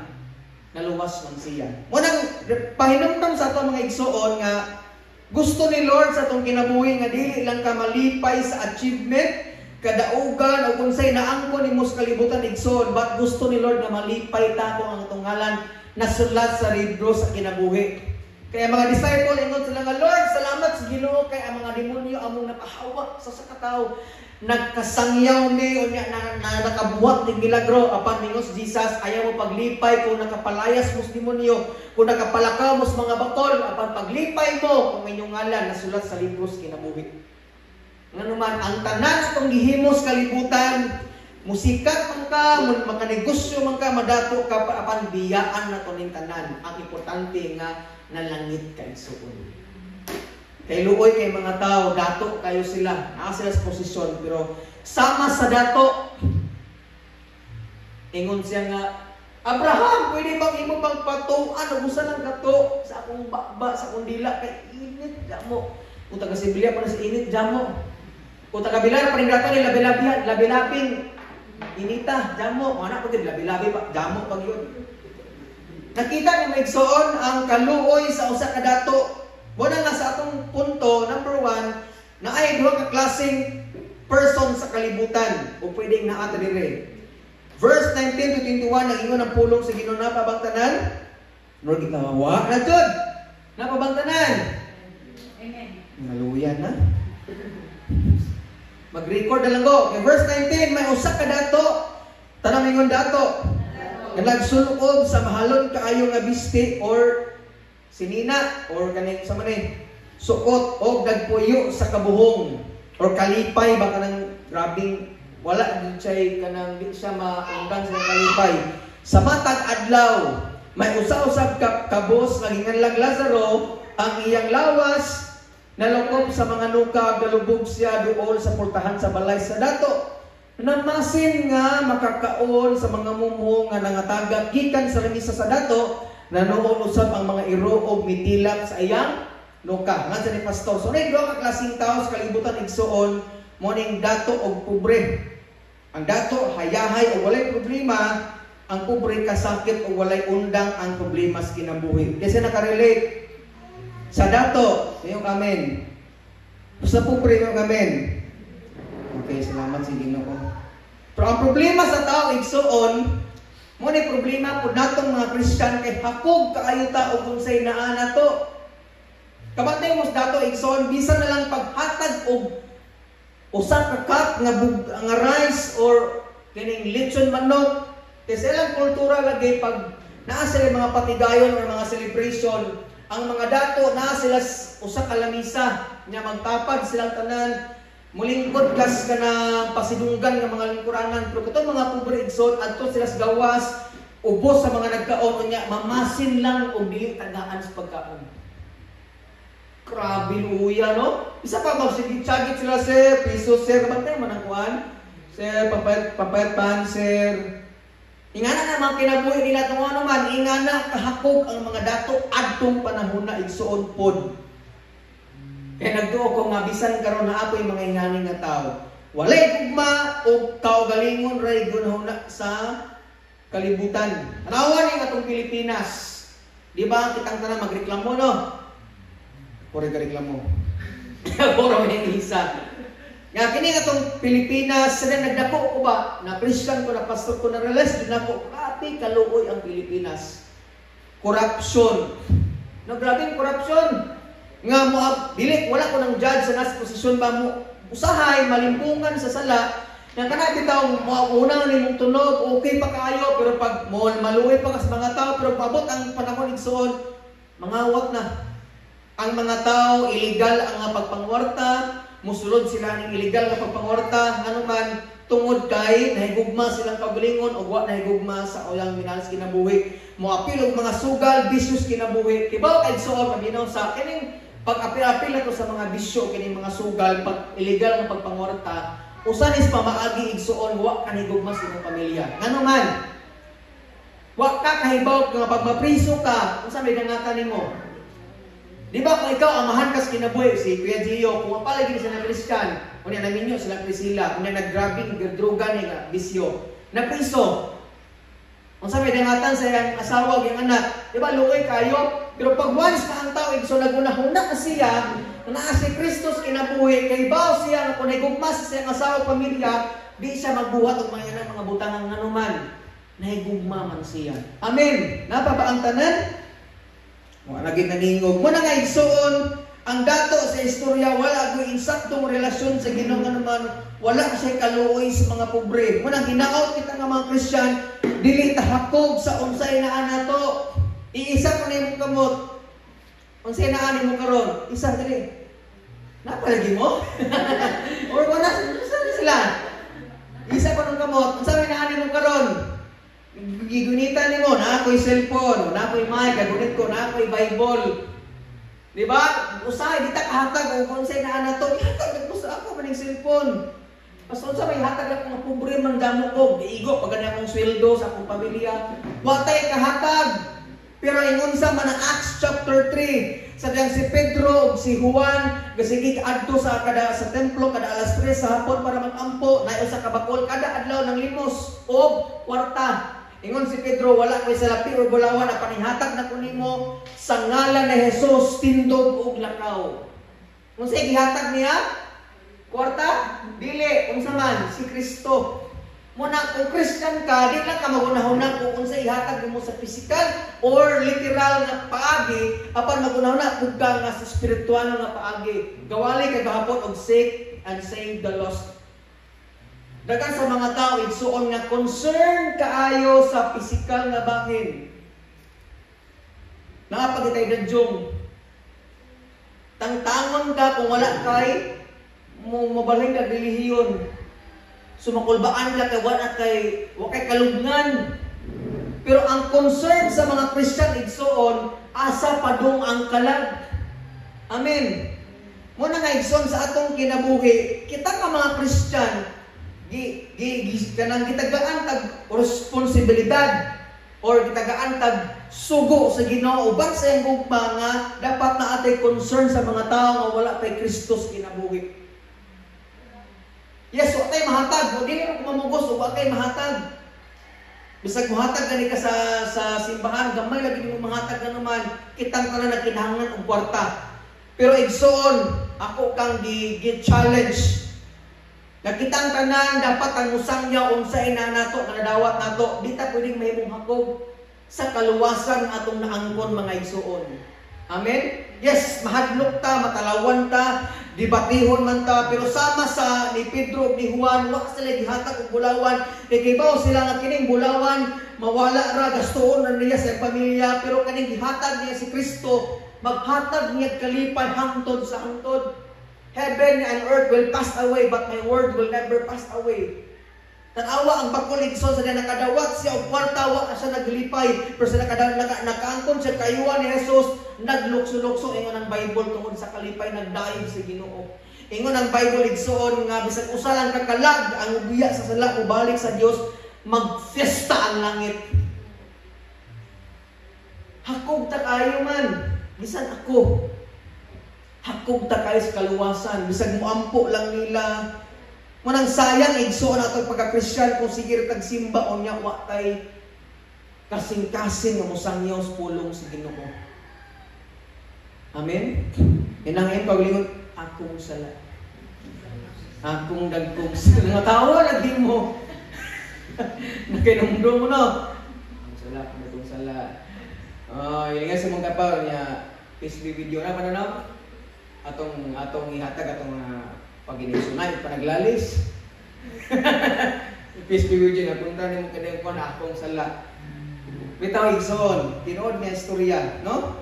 naluwas man siya. Munang pahinumdum sa ato, mga igsoon, nga gusto ni Lord sa atong kinabuhi nga dili lang ka malipay sa achievement, kadaugan o kung say naangko nimo sa kalibutan, igsoon, but gusto ni Lord nga malipay ta kung ang atong ngalan nasulat sa libro sa kinabuhi. Kaya mga disciple, ingon sila nga, "Lord, salamat sa Ginoo kay ang mga demonyo among napahawa sa sa katawo. Nagkasangyaw mi unya na nakabuhat ning milagro." Apan mingon si Jesus, "Ayaw mo paglipay kung nakapalayas mo sa demonyo, kung nakapalakaw mo sa mga bakol, apan paglipay mo kung inyong ngalan nasulat sa libro sa kinabuhi." Ngano man ang tanan atong gihimo sa kalibutan, musikat man ka, makanegosyo man ka, madato ka, apan biyaan na to ning tanan. Ang importante nga nalangit ka, igsuon. Kay luoy kay mga tao, dato kayo sila, naa sila sa posisyon, pero sama sa dato, ingon siya nga, "Abraham, pwede bang imo bang patuan o usa lang kato sa akong baba, sa akong dila, kay init jamo." Kung taga Sibilya pa na sa init jamo. Kung taga Bilar pa rin dato ni labi-labi, labi-labing inita, jamo. Mga anak ko, labi-labi pa, jamo pag yun. Nakita ni Maigsoon ang kaluoy sa usa ka dato. Muna nga sa atong punto, number 1, na ay duha ka klaseng person sa kalibutan o pwedeng naa ta dire. Verse 19 to 21, nag-ingon ang pulong sa Ginoo, naa pa bang tanan? Lord, gitawa na jud. Naa pa bang tanan? Amen. Naluyan na. Mag-record na lang ko. Okay, verse 19, may usa ka dato. Tanang ingon, "Dato." Nga nagsulob sa mahalon kaayo nga bisti or sinina or kaning sa man suot og nagpuyo sa kabuhong or kalipay ba, kanang grabing wala din siya, kanang di siya maundang sa kalipay sa matag adlaw. May usa-usab ka kabos nga ginganlag Lazaro. Ang iyang lawas nalukop sa mga nuka, galubog siya duol sa pultahan sa balay sa dato. Namasin nga makakaon sa mga mumho nga nangatagak gikan sa lamisa sa dato. Nanuol usab ang mga iro og mitilak sa iyang nuka. Nga sa ni pastor. So nay duha ka klaseng tao sa kalibutan, igsuon, mo ning dato og pobre. Ang dato hayahay o walay problema, ang pobre kasakit o walay undang ang problema sa kinabuhi. Kasi nakarelate sa dato, iyong amen. Sa pobre, iyong amen. Okay, salamat sa Ginoo. Pero ang problema sa tao, igsuon, Mo ni problema pud natong mga Christian kay hakog kaayo ta og unsay naa nato. Kabantay mo sa dato, igsoon, bisan na lang paghatag og usa ka cup nga rice or kining lechon manok kay sa ilang kultura lagi, pag naa sila mga patigayon or mga celebration, ang mga dato naa sila usa ka lamisa nya magtapad silang tanan, mulingkod kas kana pasidunggan nga mga lingkuranan. Pero katong mga pobre, igsoon, adto sila sa gawas, ubos sa mga nagkaon, unya mamasin lang og dili tagaan sa pagkaon. Grabe luya, no? Isa pa, magsigit-sagit sila, "Sir, piso, sir." Kabantay man ang kuan. "Sir, pampayat, pampayat pan, sir." Ingana na mga kinabuhi nila tungo ano man, ingana kahakog ang mga dato adtong panahon na, igsuon pod. Kaya nagtuo ko nga bisan karon na ako'y mga ingani nga tao. Walay gugma o kaugalingon ray gunahuna sa kalibutan. Tanawa ni atong Pilipinas. Di ba kitang tanan magreklamo, no? Puro ka reklamo. Puro may isa. Nga kini atong Pilipinas, sa nagdako ko ba, na Christian ko, na pastor ko, na realize din ako, grabe kaluoy ang Pilipinas. Corruption. No, grabe ang corruption. Nga mo, dili, wala ko nang judge sa nasa posisyon ba mo, usahay, malimpungan sa sala, nga kana bitaw mo una nimong tunog, okay pa kaayo, pero pag mo maluoy pa ka sa mga tao, pero paabot ang panahon, igsoon, mangawat na. Ang mga tao, illegal ang pagpangwarta, musulod sila ning illegal nga pagpangwarta, ngano man tungod kay nahigugma silang kaugalingon ug wa nahigugma sa ulang minalas kinabuhi. Moapil og mga sugal, bisyos kinabuhi. Kibaw kay, igsoon, mabinaw sa kining pag-apil-apil nato sa mga bisyo, kining mga sugal, pag illegal nga pagpangwarta, usa ni sa pamaagi, igsoon, wa ka nahigugma sa imong pamilya. Ngano man wa ka kahibaw nga pag mapriso ka, unsa may dangatan nimo? Di ba kung ikaw amahan kas kinabuhi, si Kuya Gio, kung mapalagi siya na Christian, unya naminyo sila Priscilla, unya naggrabing droga ni nga bisyo, napriso. Unsa may dangatan sa iyang asawa ug iyang anak? Di ba luoy kayo? Pero pag once pa ang tao, igsoon, nagunahuna na siya, na naa si Kristo sa kinabuhi, kay baw siya nga kung nahigugma sa iyang asawa ug pamilya, di siya magbuhat og mga yan mga butangang nganuman. Nahigugma man siya. Amen. Napa ba ang tanan? Wa lagi naningog. Mo na nga, igsoon, ang dato sa istorya wala gyud insaktong relasyon sa Ginoo, naman wala siya kaluoy sa mga pobre. Mo nang hinaot kita nga mga Christian, dili ta hakog sa unsay naa nato. Iisa ko na imong kamot. Unsay naa nimo karon? Isa dili. Napalagi mo? Or wala saan sila? Isa ko nung kamot. Unsa may naa nimo karon? Gigunitan nimo, na ako'y cellphone, na ako'y mic, gagunit ko, na ako'y Bible. Di ba? Usahay, di ta kahatag og unsay naa nato. Ihatag ko sa ako maning cellphone. Basta unsa may hatag lang mga pobre man damo ko, giigo pag gani akong sweldo sa akong pamilya. Wa tay kahatag. Pero ingon sa man ang Acts chapter 3, sa diyang si Pedro ug si Juan gasige adto sa kada sa templo kada alas 3 sa hapon para magampo, na usa ka bakol kada adlaw ng limos og kwarta. Ingon si Pedro, "Wala ko'y salapi or bulawan, apan ihatag na ko nimo sa ngalan ni Jesus, tindog og lakaw." Unsay gihatag niya? Kwarta? Dili, unsa man si Kristo. Muna kung Christian ka, di lang ka magunahuna kung unsa ihatag nimo sa physical or literal nga paagi, apan magunahuna pud ka nga sa spiritual nga paagi. Gawali kay gahapon og seek and save the lost. Dagan sa mga tao, igsuon, nga concern kaayo sa physical nga bahin. Naa pa gitay dadyong. Tangtangon ka kung wala kay mo mobalhin kag relihiyon. Sumakulbaan ka kay wala kay wa kay kalugnan. Pero ang concern sa mga Christian, igsuon, asa padung ang kalag. Amen. Muna nga, igsoon, sa atong kinabuhi, kita nga mga Christian, gi, gi, gi kanang gitagaan tag responsibilidad or gitagaan tag sugo sa Ginoo uban sa iyang gugma nga dapat na atay concern sa mga tao nga wala pay Kristo sa kinabuhi. Yes, wa tay mahatag, mo dili mo mamugos wa kay mahatag. Bisag mohatag gani ka sa simbahan, gamay lagi nimo mahatag na naman, kitang tanan nagkinahanglan og kwarta. Pero igsoon, ako kang gi challenge. Nakitang tanan dapat ang musangyaw unsay na nato nga nadawat nato, di ta pwedeng mahimong hakog sa kaluwasan atong naangkon, mga igsuon. Amen? Yes, mahadlok ta, matalawan ta, debatihon man ta, pero sama sa ni Pedro ug ni Juan, wa sila gihatag og bulawan, kay kibaw sila nga kining bulawan mawala ra, gastuon ra niya sa pamilya, pero kaning gihatag niya si Kristo, maghatag niya kalipay hangtod sa hangtod. Heaven and earth will pass away, but my word will never pass away. Tanawa ang bakol, igsoon, sa nakadawat siya og kwarta, wa siya naglipay. Pero sa nakaangkon siya kayuan ni Jesus, naglukso-lukso, ingon ang Bible, tungod sa kalipay nagdayeg sa Ginoo. Ingon ang Bible, igsoon, nga bisag usa lang ka kalag ang ubiya sa sala mobalik sa Dios, magfiesta ang langit. Hakog ta kayo man, bisan ako. Hakog ta kayo sa kaluwasan, bisag moampo lang nila. Munang sayang, igsoon, atong pagka-Christian kung sige ra tag simba unya wa tay kasing-kasing nga mosangyaw sa pulong sa Ginoo. Amen? Inang iyang paglingon, akong sala. Akong dagkong sala. Nga tawa lagi mo. Nakainumdum mo, no? Ang sala, akong sala. Oh, yun nga sa mong kapaw niya, PSB video na pananaw. Atong atong ihatag atong pag-inisunay, panaglalis. PSB video na punta nimo kanang kuan, akong sala. Bitaw, igsoon, tinuod nga istorya, no?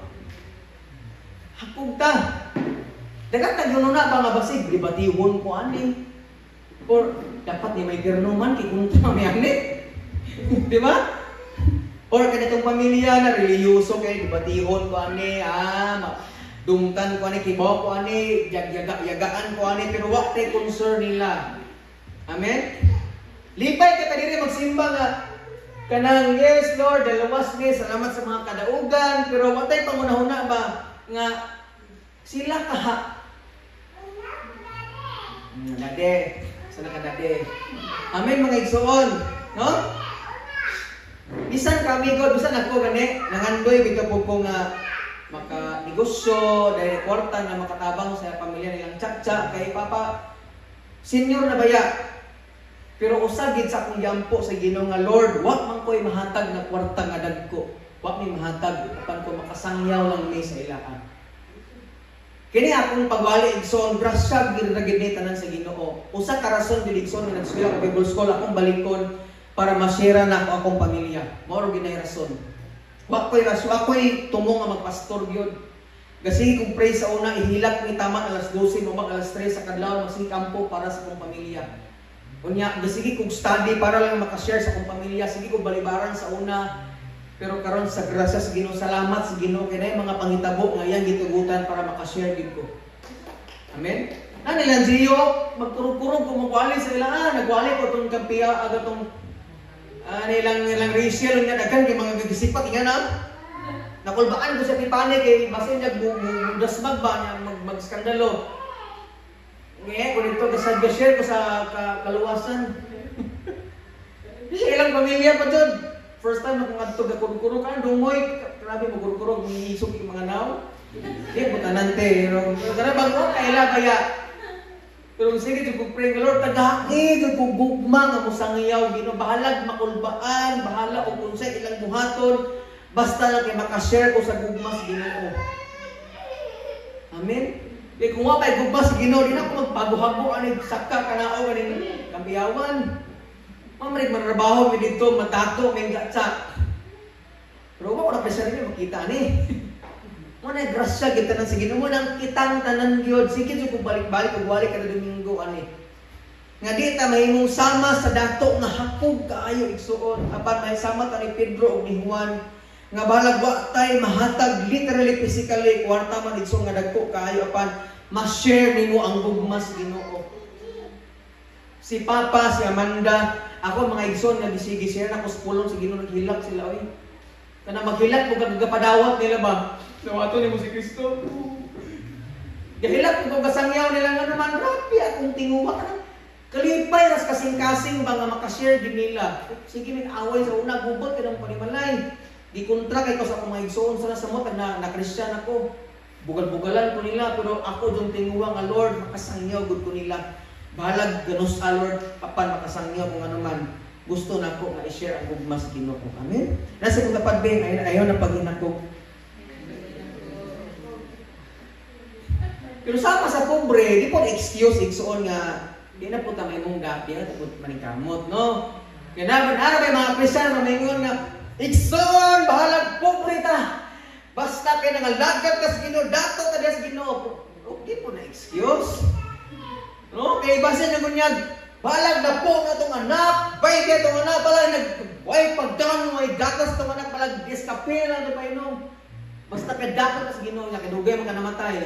Hakog ta. Dagat tag na ba nga basig debatihon ko ani. Or dapat ni may gerno man kay kontra mi ani. Di ba? Or kanitong pamilya na relihiyoso kay debatihon ko ani, dumtan ko ani, kibaw ko ani, yagaan ko ani, pero wa tay concern nila. Amen? Lipay ka ta diri magsimba nga kanang yes Lord, dalawas ni, salamat sa mga kadaugan, pero wa tay pangunahuna ba nga sila kaha. Dade, sana ka dade. Amen, mga igsoon, no? Bisan kami God, bisan ako gani, nangandoy bitaw po ko nga maka negosyo dahil kwarta nga makatabang sa pamilya nilang tsa kay papa senior na baya. Pero usa gid sa akong yampo sa Ginoo nga Lord, wa man ko'y mahatag na kwarta nga dagko. Wa mi mahatag apan ko makasangyaw lang mi sa ilaha. Kini akong pagwali, igsoon, grasya gid ra gid ni tanan sa Ginoo. Usa ka rason gid, igsoon, nga nagsuwila ko Bible School, akong balikon para ma-share na ako akong pamilya. Mao ra gid nay rason. Wa ko'y rason, wa ko'y tumo nga magpastor gyud. Kasi kung pray sa una, ihilak ni tama alas 12, mo mag alas 3 sa kadlawon, magsige kampo para sa akong pamilya. Unya, sige kog study para lang makashare sa akong pamilya, sige kog balibaran sa una. Pero karon sa grasya sa Ginoo, salamat sa Ginoo kay naay mga pangitabo nga iyang gitugutan para makashare gid ko. Amen. Na nilang Gio, magkurog-kurog kung magwali sa ila, nagwali ko tong kampiya aga tong nilang nilang Rachel nga daghan kay mga gagisipat nga na. Nakulbaan ko sa Tipane kay basin niya dasmag ba niya magskandalo. Ngayon ko dito kasi share ko sa kaluwasan. Di siya ilang pamilya pa jud. First time ako ngadto gakurog-kurog kan dungoy, grabe mo kurog-kurog ngisog yung mga naw. Di mo tanan te, pero kana bang oh kaila kaya. Pero sige jud kog pray nga Lord, tagaki jud kog gugma nga mosangyaw Ginoo, bahalag makulbaan, bahala og unsay ilang buhaton, basta lang kay makashare ko sa gugma sa Ginoo. Amen. Kay kung wa pa'y gugma sa Ginoo, di na ako magpaguhago ani saka kanao ganing kampiyawan. Mamalik manrabaho mi dito, matato may gatsa. Pero wa ko na pressure ninyo makita ni. Mo na grasya gid tanan sa Ginoo, mo nang kitang tanan gyud. Sige jud kung balik-balik ug wali kada Domingo ani. Nga di ta mahimong sama sa dato nga hakog kaayo, igsuon, apan may sama ta ni Pedro ug ni Juan nga balag wa tay mahatag literally, physically, kwarta man, igsuon, nga dagko kaayo, apan ma-share nimo ang gugma sa Ginoo. Si Papa, si Amanda, ako, mga igsoon, nga gisigi share na ko sa pulong sa Ginoo, naghilak sila oy. Kana maghilak mo kag gapadawat nila ba? Nawato nimo si Kristo. Gahilak ko gasangyaw nila nga naman rapi akong tinguwa kanang kalipay ras kasing-kasing ba nga makashare din nila. Sige min away sa una, gubot kay nang panimalay. Di kontra kay ko sa akong mga igsoon sa samot na na Christian ako. Bugal-bugalan ko nila pero ako jung tinguwa nga Lord makasangyaw gud ko nila. Bahalag ganus a Lord apan makasangyo kung ano man. Gusto nako nga i-share ang gugma sa Ginoo. Amen. Nasa kong tapad be, ayaw na paghinakog. Pero sama sa pobre, di po excuse igsuon nga di na po ta may mungga, di na po maningkamot, no? Kaya na may mga Kristiyan na maingon nga igsuon bahalag pobre ta. Basta kay nangalagad ka sa Ginoo, dato ka sa Ginoo. Okay po na excuse. No? Kay basin na gunyag, balag na po na itong anak, bay kaya itong anak, balag nag, way pagdang, way gatas itong anak, balag diskape lang ito painom. Basta kay dato ka sa Ginoo nga, kadugay man ka namatay.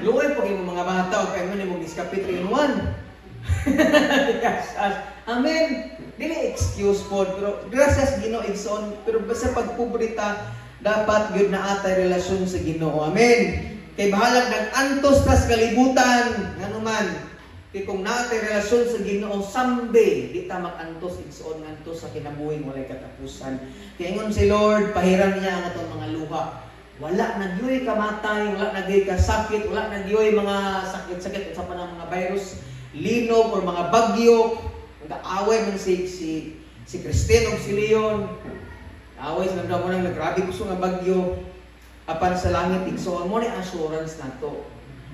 Luoy po kayo mga bata, o kayo mo diskape 3 in 1. Yes, amen. Dili excuse po, pero gracias Ginoo igsoon, pero basta pagpobrita, dapat gyud na atay relasyon sa Ginoo. Amen. Kay bahalag nag-antos ta sa kalibutan, nganuman. Kay kung naatay relasyon sa Ginoo, someday di ta mag-antos igsoon ngadto sa kinabuhing walay katapusan. Kay ingon si Lord, pahiran niya ang atong mga luha. Wala na gyoy kamatay, wala na gyoy kasakit, wala na gyoy mga sakit-sakit unsa pa nang mga virus, linog or mga bagyo. Nag-away man si Christine ug si Leon. Away sa nagdamo nang nagrabe gusto nga bagyo. Apan sa langit igsoon mo ni assurance nato.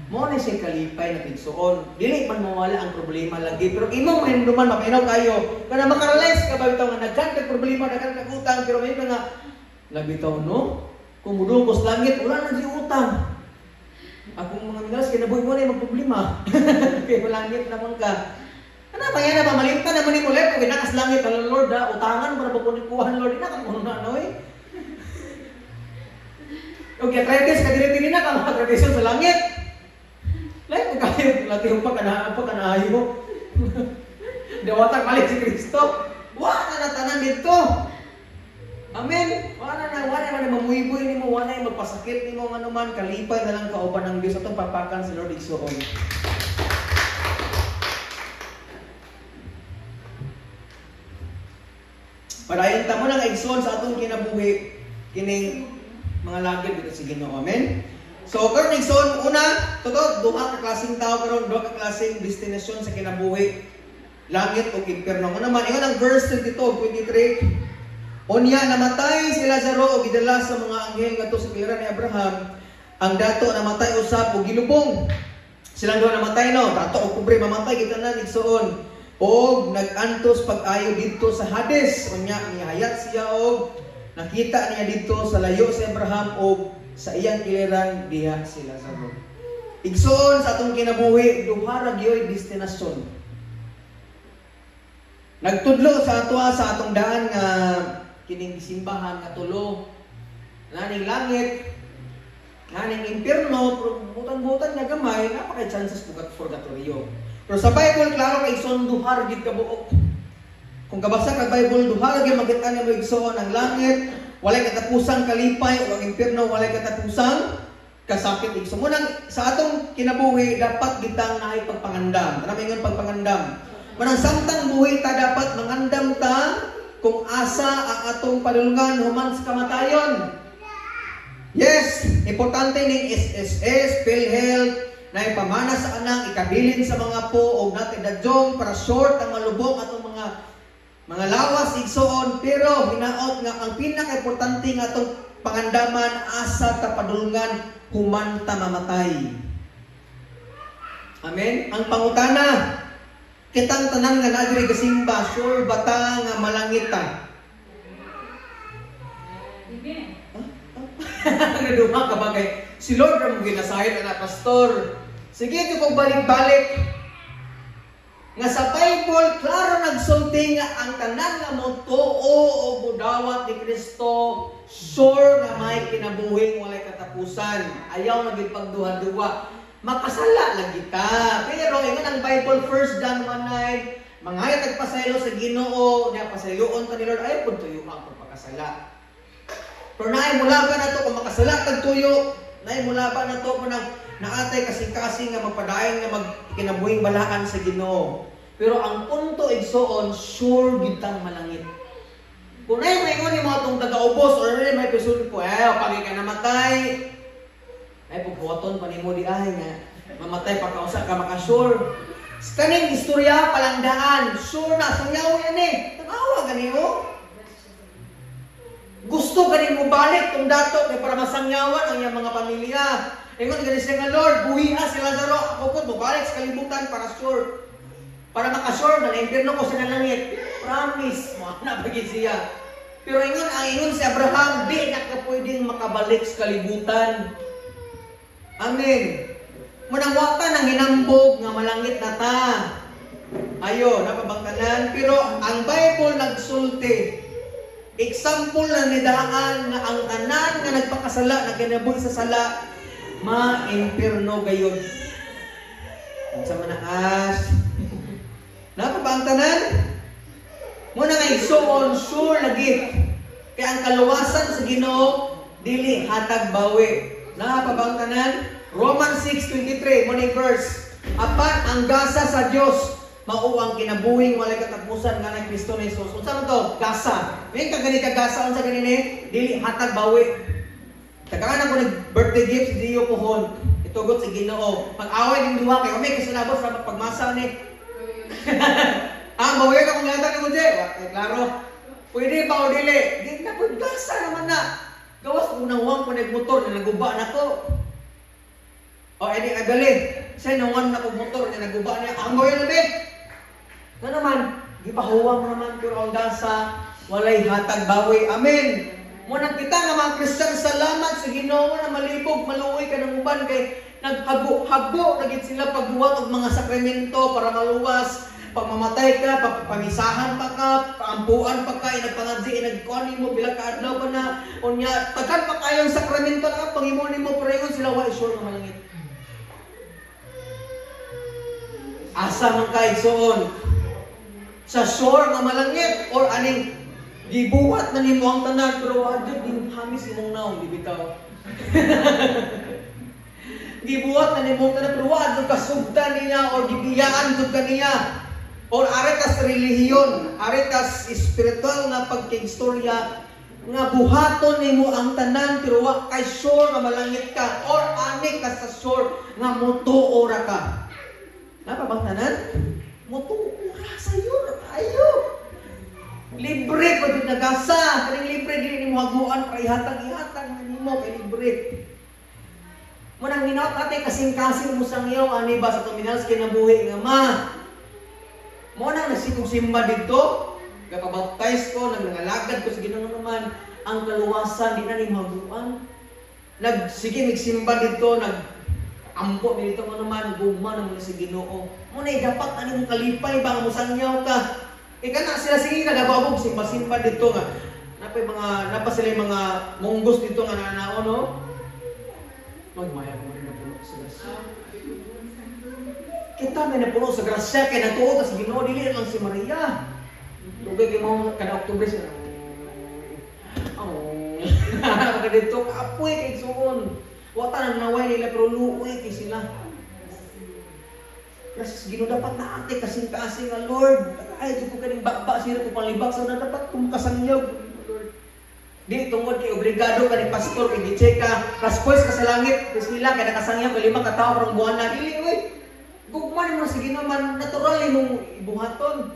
Mo ni siya kalipay na igsoon. Dili man mawala ang problema lagi, pero imong mahinumduman makainaw kayo. Kana makarealize ka ba bitaw nga nagkan kag problema, nagkan kag utang, pero may nga labitaw no. Kung mudungkos sa langit wala na di utang. Akong mga minalas kinabuhi mo na yung magproblema. Kay malangit naman ka. Ano ba yan ba malimtan naman ni Lord kung ginakas langit ala Lord ha, utangan para ba kunin Lord na kan kuno na no eh. Okay, arthritis ka diri na ka mga tradisyon sa langit. Lain mo kayo latihong pa kanaayo. Dawatan balik si Kristo. Wa na tanan dito. Amen. Wala na man mamuyboy nimo, wala na magpasakit nimo ngano man, kalipay na lang kauban ng Dios atong papakan sa Lord igsoon. Padayon ta mo nang igsoon sa atong kinabuhi kining mga lagid dito sa Ginoo. Amen. So karon igsoon, una, totoo duha ka klaseng tao karon, duha ka klaseng destinasyon sa kinabuhi, langit o impyerno. Una man ingon ang verse 22 ug 23. Unya namatay si Lazaro ug gidala sa mga anghel ngadto sa kiliran ni Abraham. Ang dato namatay usab ug gilubong. Silang duha namatay no, dato ug pobre mamatay gid tanan igsoon. Og nag-antos pag-ayo didto sa Hades. Unya nihayat siya og nakita niya didto sa layo si Abraham og sa iyang kiliran diha si Lazaro. Igsoon sa atong kinabuhi, duha ra gyoy destinasyon. Nagtudlo sa atoa sa atong daan nga kining simbahan nga tulo, naning langit, naning impyerno, pero butan-butan nga gamay, napakay chances purgatorio. Pero sa Bible, klaro kay igsoon duha ra gid ka buok. Kung kabasa ka Bible, duha ra gyud makita nimo igsoon ang langit, walay katapusang kalipay, o ang impyerno walay katapusang kasakit. Igsoon mo nang sa atong kinabuhi dapat gitang naay pagpangandam. Tanang ingon pagpangandam. Manang samtang buhi ta dapat mangandam ta kung asa ang atong padulungan human sa kamatayon. Yes, importante ning SSS, PhilHealth, na ipamana sa anang ikabilin sa mga po og natidadjong para short ang malubong atong mga lawas igsoon, pero hinaot nga ang pinaka-importante nga atong pangandaman asa ta padulungan human ta mamatay. Amen. Ang pangutana, kitang tanan nga naa diri gasimba, sure ba ta nga malangit ta? Amen. Naduha ka ba kay si Lord ra mo ginasayod ana pastor. Sige ko kung balik-balik nga sa Bible klaro nagsulti nga ang tanan nga motuo o modawat ni Kristo sure nga may kinabuhing walay katapusan. Ayaw na gid pagduha-duha. Makasala lagi ta. Pero ingon ang Bible 1 John 1:9, mangayo tagpasaylo sa Ginoo, nya pasayloon ta ni Lord, ayaw pud tuyo ang pagpakasala. Pero naay mulaban nato kung makasala tag tuyo, naay mulaban nato kung naatay kasing-kasing nga magpadayon nga magkinabuhing balaan sa Ginoo. Pero ang punto igsoon, sure gid tang malangit. Kung naay maingon nimo atong taga-ubos or may person ko, pagi ka namatay, ay pughuwaton pa nimo di ay nga mamatay pa kausa ka makasure. Kaning istorya palangdaan, sure na sangyaw yan eh. Tanawa gani oh. Gusto gani mo balik tong dato kay para masangyawan ang iyang mga pamilya. Ingon gani siya nga, "Lord, buhia si Lazaro, ako pud mobalik sa kalibutan para sure. Para makasure na naimpirno ko sa langit." Promise mo na ba siya. Pero ingon ang ingon si Abraham, di na ka pwedeng makabalik sa kalibutan. Amen. Munang wata nang hinambog nga malangit na ta. Ayo, napabangkanan. Pero ang Bible nagsulti. Example na nidaan nga ang tanan nga nagpakasala, na kinabuhi sa sala, ma-impirno gayon. Unsa man ang as? Napabangkanan? Muna nga igsuon, sure lagi. Kaya ang kaluwasan sa Ginoo dili hatag bawi. Napabangkanan? Romans 6:23 mo ni verse. Apan ang gasa sa Dios mao ang kinabuhing walay katapusan nga ni Kristo ni Jesus. Unsa man to? Gasa. May ka gani ka gasa, unsa gani ni? Dili hatag bawi. Tagaan ako nag birthday gift diyo pohon. Itugot sa Ginoo. Pag-away ning duha kay kami kasulabot sa pagmasa ni. Ah, bawi ka kung yata ni Jose. Klaro. Pwede ba o dili? Di na pwede, gasa naman na. Gawas kung nawang ko nagmotor na naguba na ko. O, edi agali. Sa nawan na kog motor na naguba niya. Ang bawi na be. Na naman, gipahuwang naman, pero ang gasa walay hatag bawi. Amen. Mo nang kita nga mga Kristiyan, salamat sa Ginoo na malibog, maluoy ka ng uban kay naghabo-habo na gid sila pagbuhat og mga sakramento para maluwas. Pag mamatay ka, pamisahan pa ka, paampuan pa ka, inagpangadzi, inagkuan mo pila ka adlaw pa na, unya, tagan pa kayong sakramento na pangimo nimo, pero ingon sila wa sure nga malangit. Asa man ka igsuon? Sa sure nga malangit or aning gibuhat na nimo ang tanan pero wa jud din hamis imong naong di bitaw? Gibuhat na nimo ang tanan pero wa jud kasugtan niya or gibiyaan jud ka niya. Or are kas relihiyon, are kas espiritual nga pagkigstorya nga buhaton nimo ang tanan pero wa kay sure nga malangit ka or ani ka sa sure nga motuo ra ka. Napa bang tanan? Motuo ra sayo ayo. Libre pa jud nagasa, kaning libre dili nimo haguan para ihatag-ihatag nimo kay libre. Munang hinaut ate kasing-kasing mo sang iyaw ani ba sa tuminal sa kinabuhi nga ma. Mo nang nasikog simba didto, gapabaptize ko, nangalagad ko sa Ginoo naman, ang kaluwasan di na nimo haguan. Nagsige migsimba didto, nag ampo mi dito mo naman, gugma naman sa Ginoo. Mo na dapat ani mo kalipay ba nga mosangyaw ka. Ika na sila sige kagababog simba-simba didto nga. Napay mga napa sila yung mga munggos dito nga nanao no. Magmaya ko rin napuno sa grasya. Kita may napuno sa grasya kay natuo ta sa Ginoo, dili lang si Maria. Dugay kay mo kada Oktubre siya. Oh. Kada dito kapoy kay suon. Wa ta nang naway nila pero luoy kay sila. Grasya sa Ginoo dapat na ate kasing-kasing nga Lord. Ay jud ko kaning bakba sira ko panglibak sa una dapat ko makasangyaw. Lord. Di tungod kay obligado ka ni pastor kay gi-check ka, raspoys ka sa langit, sila kay nakasangyaw kay 5 ka tawo karong buwana. Dili oy. Gugma nimo sa Ginoo man natural imong ibuhaton.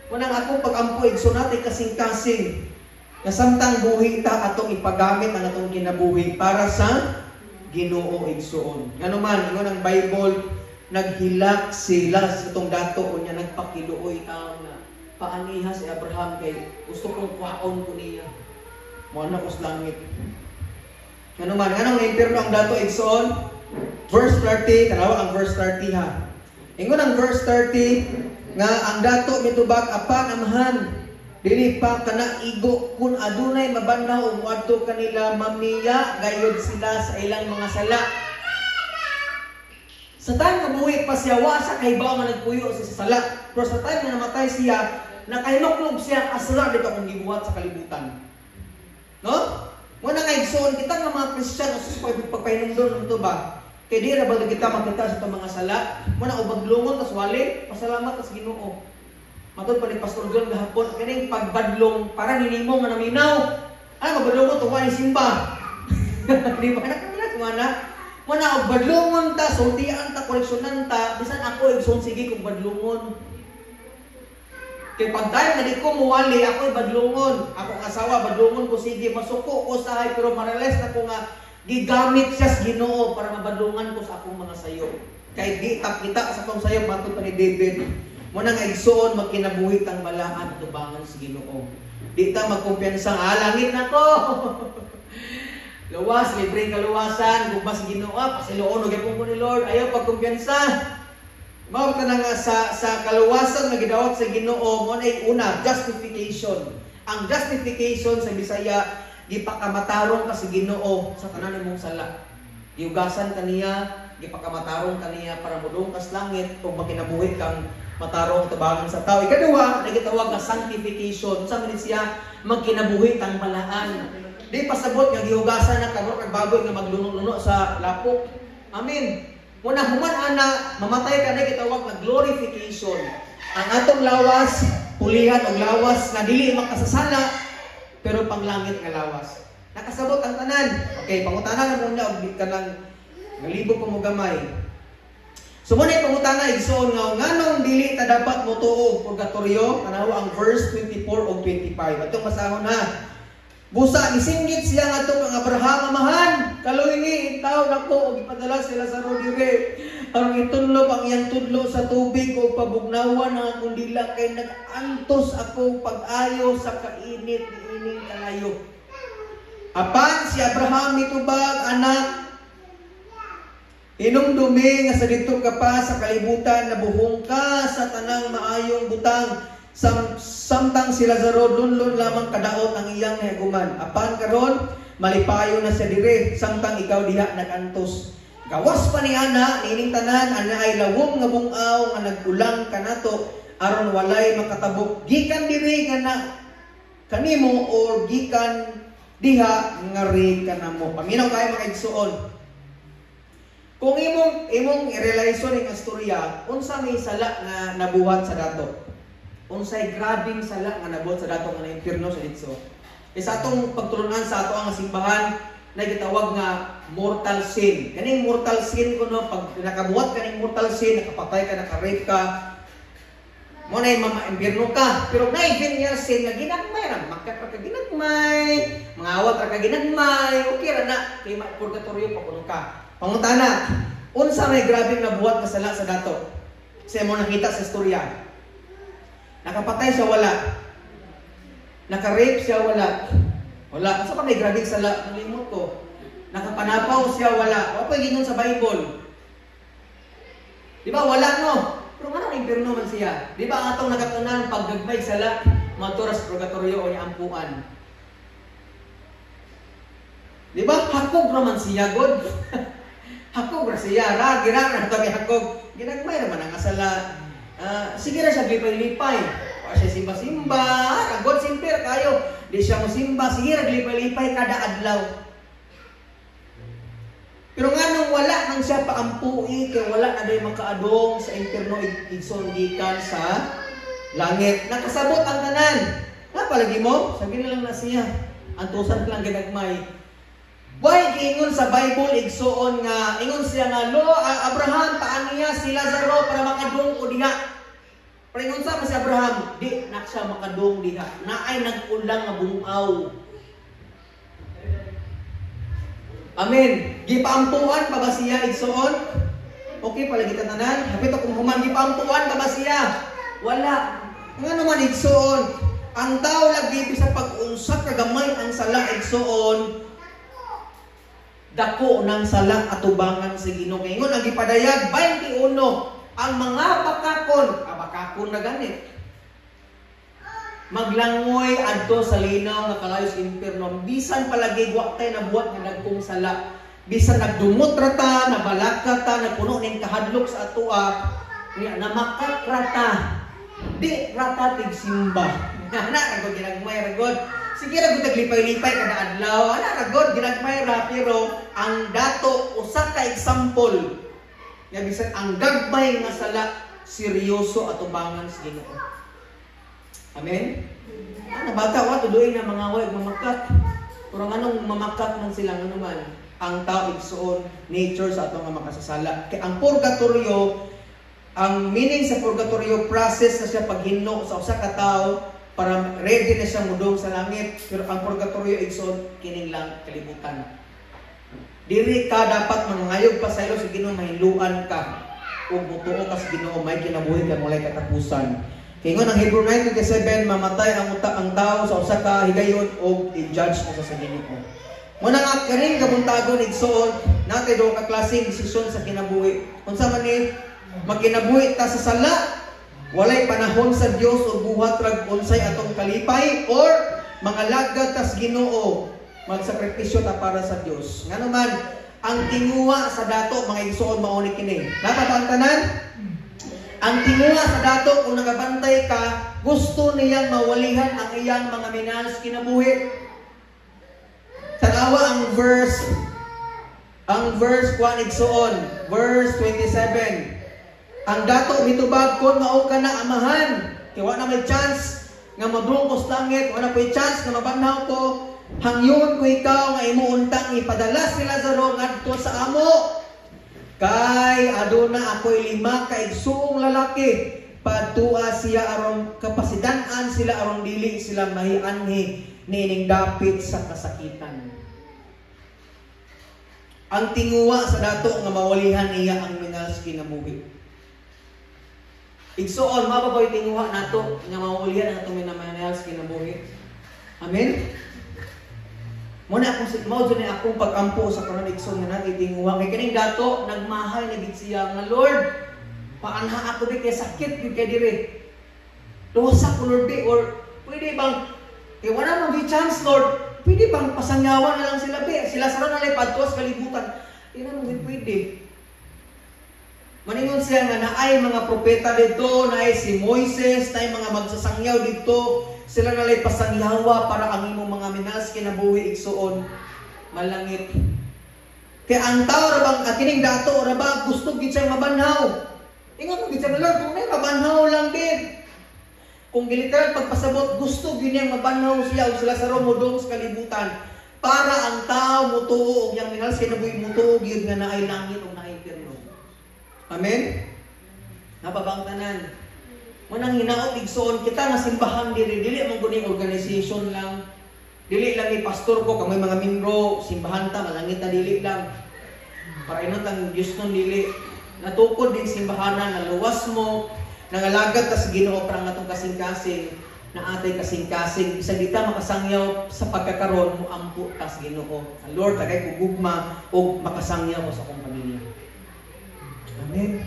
Munang akong pag-ampo igsoon natin kasing-kasing. Nga samtang buhi ta atong ipagamit ang atong kinabuhi para sa Ginoo igsoon. Ngano man ingon ang Bible, naghilak sila sa itong dato unya nagpakiluoy tawo na paaniha si Abraham kay gusto kong kuhaon ko niya. Mo na ko sa langit. Ngano man nganong naimpirno ang dato igsoon? Verse 30, tanawa ang verse 30 ha. Ingon ang verse 30 nga ang dato mitubag, apan amahan dili pa kana igo, kun adunay mabanhaw og moadto kanila mamiya gayud sila sa ilang mga sala. Sa time nga buhi pa siya, wa siya kahibaw nga nagpuyo siya sa sala. Pero sa time nga namatay siya, nakahinuklog siya asala dito akong gibuhat sa kalibutan. No? Muna nga igsoon kita nga mga Kristiyan usus pagpahinumdom nito ba? Kay di ra ba kita makita sa itong mga sala? Muna og baglungon tas wali, pasalamat tas Ginoo. Matod pa ni Pastor John gahapon kining pagbadlong para ninimo nga naminaw. Ay magbadlongon tuwa ni simba. Di ba nakakilala mana? Muna og badlungon ta, sultian ta, koreksyonan ta, bisan ako, igsoon, sige kung badlungon. Kay pag tayo nga di ko muwali, ako'y badlungon. Akong asawa, badlungon ko, sige, masuko ko sahay, pero ma-realize na ko nga, gigamit siya sa Ginoo para mabadlungan ko sa akong mga sayo. Kay di kita sa akong sayo, matod pa ni David. Muna nga, igsoon, magkinabuhi tang balaan, tubangan sa Ginoo. Di ta magkumpiyansa, ah, langit na ko. Luwas, libreng kaluwasan, gugma sa Ginoo, pasiloon, og ko ni Lord, ayaw pagkumpiyansa. Mao ka na nga sa kaluwasan nga gidawat sa Ginoo, mo na una, justification. Ang justification sa Bisaya, gipakamatarong ka sa Ginoo sa tanan nimong sala. Giugasan ka niya, gipakamatarong ka niya para modung kas langit ug makinabuhi kang matarong tubangan sa tao. Ikaduha, nagitawag nga sanctification. Sa man siya magkinabuhi tang balaan. Di pasabot nga gihugasan na karon kag bago nga magluno-luno sa lapok. Amen. Muna human ana, mamatay ka na, gitawag nga glorification. Ang atong lawas, pulihan og lawas nga dili makasasala pero panglangit nga lawas. Nakasabot ang tanan. Okay, pangutana na muna og kanang ngalibog ko mo gamay. So muna yung pangutana, igsoon, nga nganong dili ta dapat motuo og purgatorio? Tanawa ang verse 24 ug 25. Atong basahon ha. Busa isinggit siya ngadto kang Abraham, "Amahan, kaluyi intaw nako og ipadala si Lazaro dire aron itunlob ang iyang tudlo sa tubig ug pabugnawan ang akong dila kay nag-antos ako pag-ayo sa kainit niining kalayo." Apan si Abraham mitubag, "Anak, hinumdumi nga sa didto ka pa sa kalibutan nabuhong ka sa tanang maayong butang, samtang si Lazaro lunlun lamang kadaot ang iyang nahiaguman. Apan karon malipayon na siya dire, samtang ikaw diha nagantos. Gawas pa ni ana, niining tanan ana ay lawom nga bungaw nga nagulang kanato aron walay makatabok gikan diri nga na kanimo or gikan diha ngari kanamo." Paminaw kayo, mga igsuon. Kung imong i-realize ning istorya, unsa may sala nga nabuhat sa dato? Unsay grabing sala nga nabuhat sa dato nga naimpierno sa ditso? E sa atong pagtulunan sa ato ang simbahan, na gitawag nga mortal sin. Kaning mortal sin kuno, pag nakabuhat kaning mortal sin, nakapatay ka, naka-rape ka, mo na yung mama-impierno ka. Pero na venial sin nga ginagmay ra, makak ra ka ginagmay, mga awat ra ka ginagmay, okay ra na kay purgatorio pa kuno ka. Pangutana, unsa may grabing nabuhat nga sala sa dato? Sa mo nakita sa istorya. Nakapatay siya, wala? Naka-rape siya, wala? Wala. Asa pa may grabing sala? Nalimot ko. Nakapanapaw siya, wala? Wa pa gingon sa Bible. Di ba? Wala, no? Pero nga nang impierno man siya. Di ba ang atong nakatunan, paggagmay sala, maturas purgatorio o ampuan? Di ba? Hakog raman siya, God. Hakog ra siya. Ra, gira na kami hakog. Ginagmay raman ang asala. Sige ra siya lipay-lipay. Wa siya simba-simba. God, simple kayo. Di siya mo simba. Sige ra lipay-lipay kada adlaw. Pero nga nung wala nang siya paampui, kay wala na day makaadong sa impierno, igsoon, gikan sa langit. Nakasabot ang tanan. Napalagi mo? Sabi na lang na siya. Antusan lang ginagmay. Why giingon sa Bible, igsoon, nga ingon siya nga lo Abraham, paaniya si Lazaro para makadung ko diha. Pero ingon sa si Abraham, di na siya makadung diha. Naay nag-ulang nga bungaw. Amen. Gipaampuan pa ba siya, igsoon? Okay palagi tanan. Hapit akong human, gipaampuan pa ba siya? Wala. Nga naman, igsoon, ang tao lagi bisa pag-unsa kagamay ang sala, igsoon, dako ng sala atubangan sa Ginoo. Ingon ang gipadayag 21, ang mga bakakon, bakakon na ganit, maglangoy adto sa linaw nga kalayo sa impierno. Bisan palagi wa tay nabuhat nga dagkong sala, bisan nagdumot ra ta, nabalaka ta, nagpuno ning kahadlok sa atoa, niya namakak ra ta, di ra ta tigsimba. Ana ra gud ginagmay ra gud. Sige ra gud taglipay-lipay kada adlaw. Ana ra gud ginagmay ra, pero ang dato usa ka example nga bisan ang gagmay nga sala seryoso atubangan sa Ginoo. Amen. Ana bata wa tuloy na mga way mamakak. Pero nganong mamakak man sila, ngano man? Ang tao, igsuon, nature sa atong nga makasasala. Kay ang purgatorio, ang meaning sa purgatorio, process na siya paghinlo sa usa ka tawo para ready na siya mudong sa langit. Pero ang purgatorio, igsuon, kining lang kalibutan. Diri ka dapat mangangayog pasaylo sa Ginoo, mahinluan ka ug mutuo ka sa Ginoo, may kinabuhi kang walay katapusan. Kay ingon ang Hebrew 9:27, mamatay ang tao sa usa ka higayon ug i-judge mo sa Ginoo. Muna nga kaning kabuntagon, igsuon, natay duha ka klaseng desisyon sa kinabuhi. Unsa man ni? Magkinabuhi ta sa sala, walay panahon sa Dios ug buhat rag unsay atong kalipay, or mangalagad tas Ginoo, magsakripisyo ta para sa Dios. Ngano man ang tinguha sa dato, mga igsuon, mao ni kini. Napa ba ang tanan? Ang tinguha sa dato, kung nagabantay ka, gusto niyang mawalihan ang iyang mga minahal sa kinabuhi. Tanawa ang verse kuan, igsuon, verse 27. Ang dato mitubag, "Kon mao ka na, Amahan," kay wa na may chance nga madung ko sa langit, wa na ko'y chance nga mabanhaw ko. "Hangyon ko ikaw nga imo untang ipadala si Lazaro ngadto sa amo. Kay aduna ako'y lima ka igsuong lalaki. Padtua siya aron kapasidan-an sila aron dili sila mahianhi niining dapit sa kasakitan." Ang tinguha sa dato nga mawalihan niya ang minahal sa kinabuhi. Igsuon, mababoy tinguha nato nga mawalihan ang atong minamahal sa kinabuhi. Amen? Muna akong mao jud ni akong pag-ampo sa karon, igsoon, nga natin tinguha kay kining dato nagmahay na gid siya nga, "Lord, paanha ako di kay sakit gid kay dire. Luwasa ko, Lord, bi, or pwede bang kay wala man gyud chance, Lord. Pwede bang pasangyawan na lang sila bi? Sila sa na lang padtuas kalibutan." Di na mo pwede. Maningon siya nga naay mga propeta dito, naay si Moises, naay mga magsasangyaw dito. Sila na lay pasangyawa para ang imong mga minahal sa kinabuhi, igsuon, malangit. Kaya ang tao ra bang kining dato ra ba gusto gid siyang mabanhaw. Ingon mo gid siya, "Lord, kung may mabanhaw lang din." Kung giliteral pagpasabot, gusto gyud niyang mabanhaw siya o sila sa modong sa kalibutan para ang tao mutuo og iyang minahal sa kinabuhi mutuo gyud nga naay langit ug naay impyerno. Amen? Napabang tanan. Manang hinaot, igsoon, kita nga simbahan diri dili man guni organization lang. Dili lang ni pastor ko kamoy mga membro, simbahan ta malangit na, dili lang. Para inot ang Diyos nun, dili. Natukod din simbahanan, naluwas mo, nangalagad ta sa Ginoo para ang atong kasing-kasing na atay kasing-kasing bisag di ta makasangyaw sa pagkakaron, mo ampo ta sa Ginoo. "Lord, tagay ko gugma ug makasangyaw ko sa akong pamilya." Amen.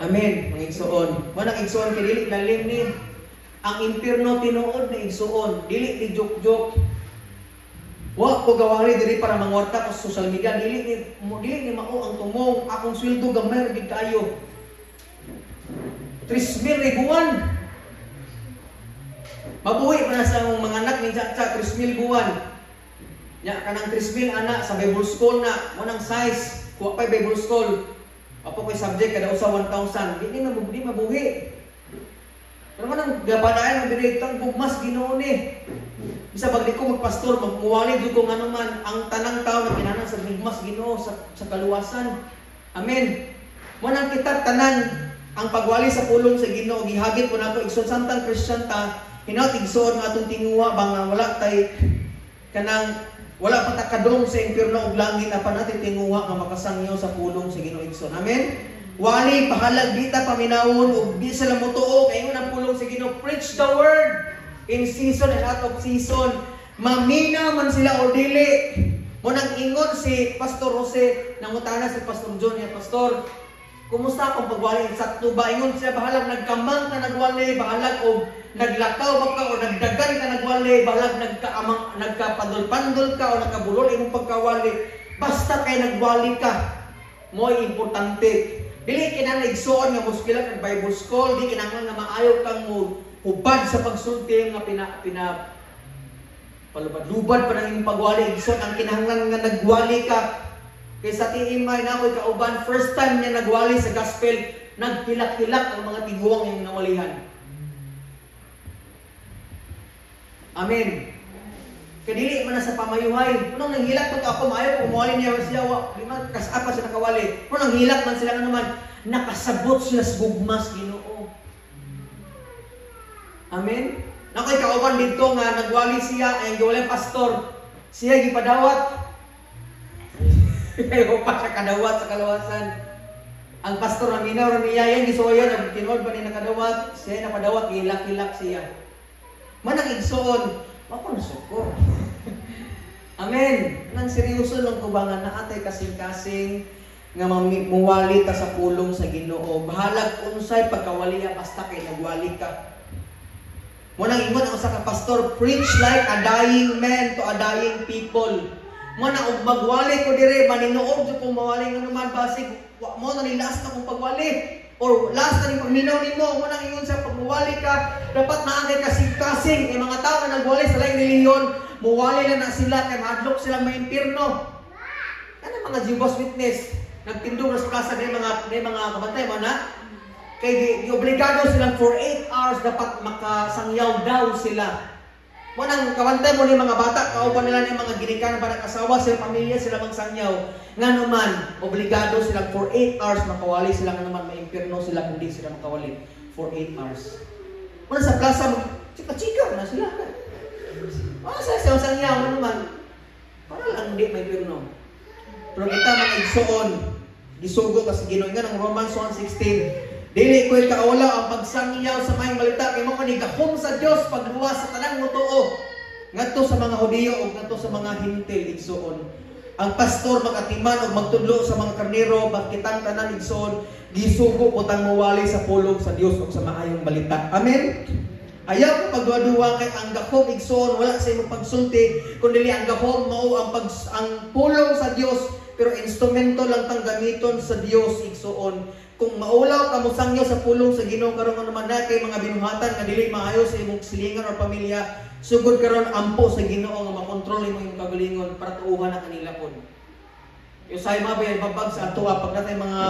Amen, mga igsuon. Manang igsuon kay dili lalim ni. Ang impierno tinuod na, igsuon, dili ni joke-joke. Wa ko gawali diri para mangwarta ko sa social media, dili ni mao ang tumong. Akong sweldo gamay ra gid kayo. 3,000 ni buwan. Mabuhi pa na sa akong mga anak minsan sa 3,000 buwan. Nya kanang 3,000 ana sa Bible school na, mo nang size, kuha pa Bible school. Apo ko'y subject kada usa 1,000. Di mabuhi. Pero man ang gapadayan mo diri tang gugmas Ginoo ni. Bisa pag di ko magpastor, magmuwali jud ko ngano man ang tanang tao na kinahanglan sa gugmas Ginoo sa kaluwasan. Amen. Mo nang kita tanan ang pagwali sa pulong sa Ginoo gihagit po nato, igsoon, samtang Christian ta, hinaut, igsoon, nga atong tinguha bang nga wala tay kanang wala pa ta kadong sa impyerno ug langit, apan natin tinguha nga makasangyaw sa pulong sa Ginoo, igsoon. Amen. Wali pahalag di ta paminawon ug di sila motuo kay ingon ang pulong sa Ginoo, "Preach the word in season and out of season." Maminaw man sila or dili. Mo nang ingon si Pastor Jose, nangutana si Pastor John niya, "Pastor, kumusta akong pagwali? Sakto ba?" Ingon siya, bahalag nagkamang ka nagwali, bahalag og naglakaw ba ka o nagdagan ka nagwali, bahalag nagkaamang nagkapandol-pandol ka o nagkabulol imong pagkawali, basta kay nagwali ka. Mo'y importante. Dili kinahanglan, igsuon, nga muskila kag Bible school, di kinahanglan nga maayo kang mo hubad sa pagsulti nga pina pina palubad-lubad pa ng imong pagwali, igsoon. Ang kinahanglan nga nagwali ka. Kay sa TMI na ako'y kauban, first time niya nagwali sa gospel, naghilak-hilak ang mga tiguang yung nawalihan. Amen. Kay dili man na sa pamayuhay. Kunong nanghilak man to ako, maayo kung muwali niya siya, wa, di man kasapa siya nakawali. Kung nanghilak man sila nga naman, nakasabot sila sa gugma sa Ginoo. Amen? Nakoy kauban dito nga nagwali siya, ay giwali pastor. Siya gipadawat. Kaya pa siya kadawat sa kalawasan. Ang pastor na minaw ra niya, yan gisuwayan, ang tinuod ba ni nakadawat, siya napadawat, gihilak-hilak siya. Manang igsoon, wa ko nasuko. Amen. Nang seryoso lang ko ba nga naa tay kasing-kasing nga muwali ta sa pulong sa Ginoo. Bahalag unsay pagkawaliya basta kay nagwali ka. Mo nang ingon ang usa ka pastor, "Preach like a dying man to a dying people." Mo na og magwali ko dire, maninuog jud kung mawali nga naman basig wa mo na ni last na kong pagwali or last na ni pagminaw nimo. Mo nang ingon sa pagmuwali ka, dapat naa kay kasing-kasing. Kay mga tao nga nagwali sa laing relihiyon, muwali lang na sila kay mahadlok silang maimpirno. Kana mga Jehovah's Witness nagtindog sa plaza, may mga kabantay mo na kay giobligado silang for 8 hours dapat makasangyaw daw sila. Mo nang kabantay mo ni mga bata, kauban nila ni mga ginikanan para kasawa sila, pamilya sila magsangyaw. Nga naman, obligado silang for 8 hours makawali sila, nga naman maimpirno sila kung di sila makawali for 8 hours. Mo sa plaza, chika-chika na sila. Oh, sa siya sangyaw mo naman. Para lang di maimpirno. Pero kita mga igsoon, gisugo ka sa Ginoo nga ng Romans 1:16. Dili ko'y kaula ang pagsangyaw sa maayong balita kay mao ni gahom sa Dios pagluwas sa tanang motuo, ngadto sa mga Hudiyo ug ngadto sa mga Hintil, igsoon. Ang pastor makatiman og magtudlo sa mga karnero, but kitang tanan, igsoon, gisugo po tang muwali sa pulong sa Dios ug sa maayong balita. Amen. Ayaw ko pagduwa-duwa kay ang gahom, igsoon, wala sa imong pagsulti kundi ang gahom mao ang pulong sa Dios, pero instrumento lang tang gamiton sa Dios, igsoon. Kung maulaw ka mosangyaw sa pulong sa Ginoo karon nga naman na kay mga binuhatan nga dili maayo sa imong silingan or pamilya, sugod karon ampo sa Ginoo nga makontrol imo imong kagalingon para tuuhan ang kanila pod. Yung sa mga babag sa atoa pag natay mga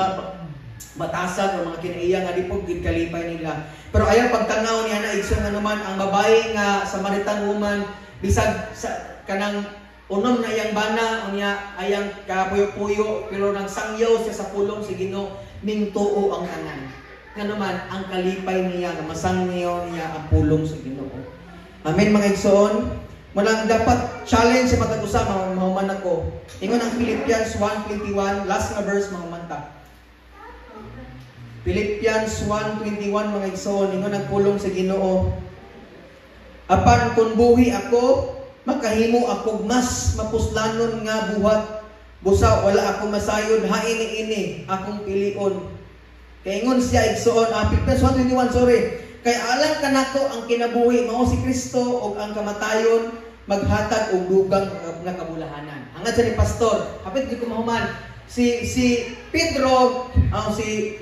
batasan o mga kinaiya nga di po gid kalipay nila. Pero ayaw pagtanaw niya na, igsoon, nga naman ang babae nga Samaritan woman, bisag sa kanang unom na iyang bana unya ayang kapuyo-puyo, pero nang sangyaw siya sa pulong sa Ginoo, mingtuo ang tanan. Nga naman ang kalipay niya nga masangyaw niya ang pulong sa Ginoo. Amen, mga igsoon. Walang dapat challenge sa matag usa, mahuman ako. Ingon ang Philippians 1:21, last nga verse, mahuman ta. Philippians 1:21, mga igsoon, ingon ang pulong sa Ginoo. "Apan kung buhi ako, makahimo ako mas mapuslanon nga buhat. Busa wala ako masayod hain niini akong pilion." Kay ingon siya, igsoon, Philippians 1:21, sorry. "Kay alang kanako ang kinabuhi mao si Kristo ug ang kamatayon maghatag og dugang nga kabulahanan." Hangad sa ni pastor, hapit di ko mahuman. Si si Pedro, ang si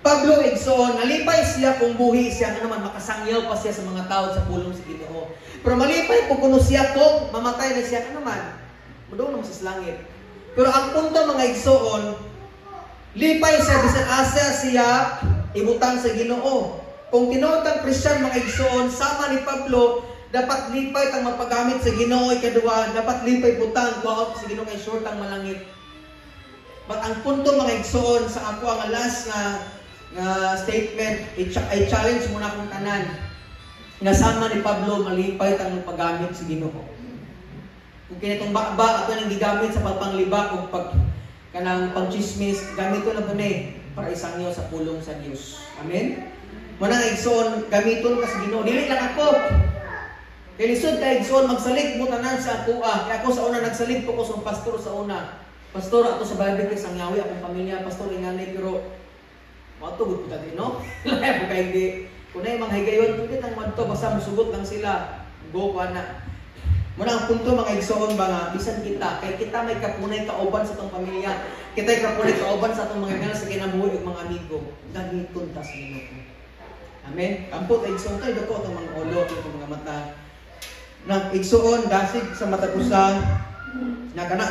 Pablo, igsoon, nalipay siya kung buhi siya nga naman makasangyaw pa siya sa mga tao sa pulong sa Ginoo. Pero malipay po kuno siya kung mamatay na siya nga naman, mudong naman sa langit. Pero ang punto, mga igsoon, lipay siya bisan asa siya ibutang sa Ginoo. Kung tinuod ang Christian, mga igsoon, sama ni Pablo, dapat lipay tang mapagamit sa Ginoo. Ikaduha, dapat lipay butang kuha sa Ginoo kay sure tang malangit. But ang punto, mga igsoon, sa ako ang last nga nga statement, i-challenge mo na akong tanan. Nga sama ni Pablo, malipay tang paggamit sa Ginoo. Kung kinitong baba ato nang gigamit sa pagpanglibak o pag kanang pagchismis, gamiton na po ni para isangyo sa pulong sa Dios. Amen? Muna nga, igsoon, gamiton ka sa Ginoo. Dili lang ako. Kay lisod kay, igsoon, magsalig mo tanan sa akoa. Kay ako sa una nagsalig po ko sa pastor sa una. "Pastor, ato sa Bible kay sangyawi akong pamilya, pastor," ingani, pero moadto gud po no? Lahi po kay di. Kung na mga higayon, pwede tang madto basta musugot lang sila. Go ko ana. Muna ang punto, mga igsoon ba, nga bisan kita kay kita may kapunay kauban sa atong pamilya, kita may kapunay kauban sa atong mga ganas sa kinabuhi ug mga amigo, gamiton ta sa Ginoo. Amen. Kampo ta, igsoon, tayo dako atong mga ulo, atong mga mata. Nang igsoon, dasig sa matag usa na kana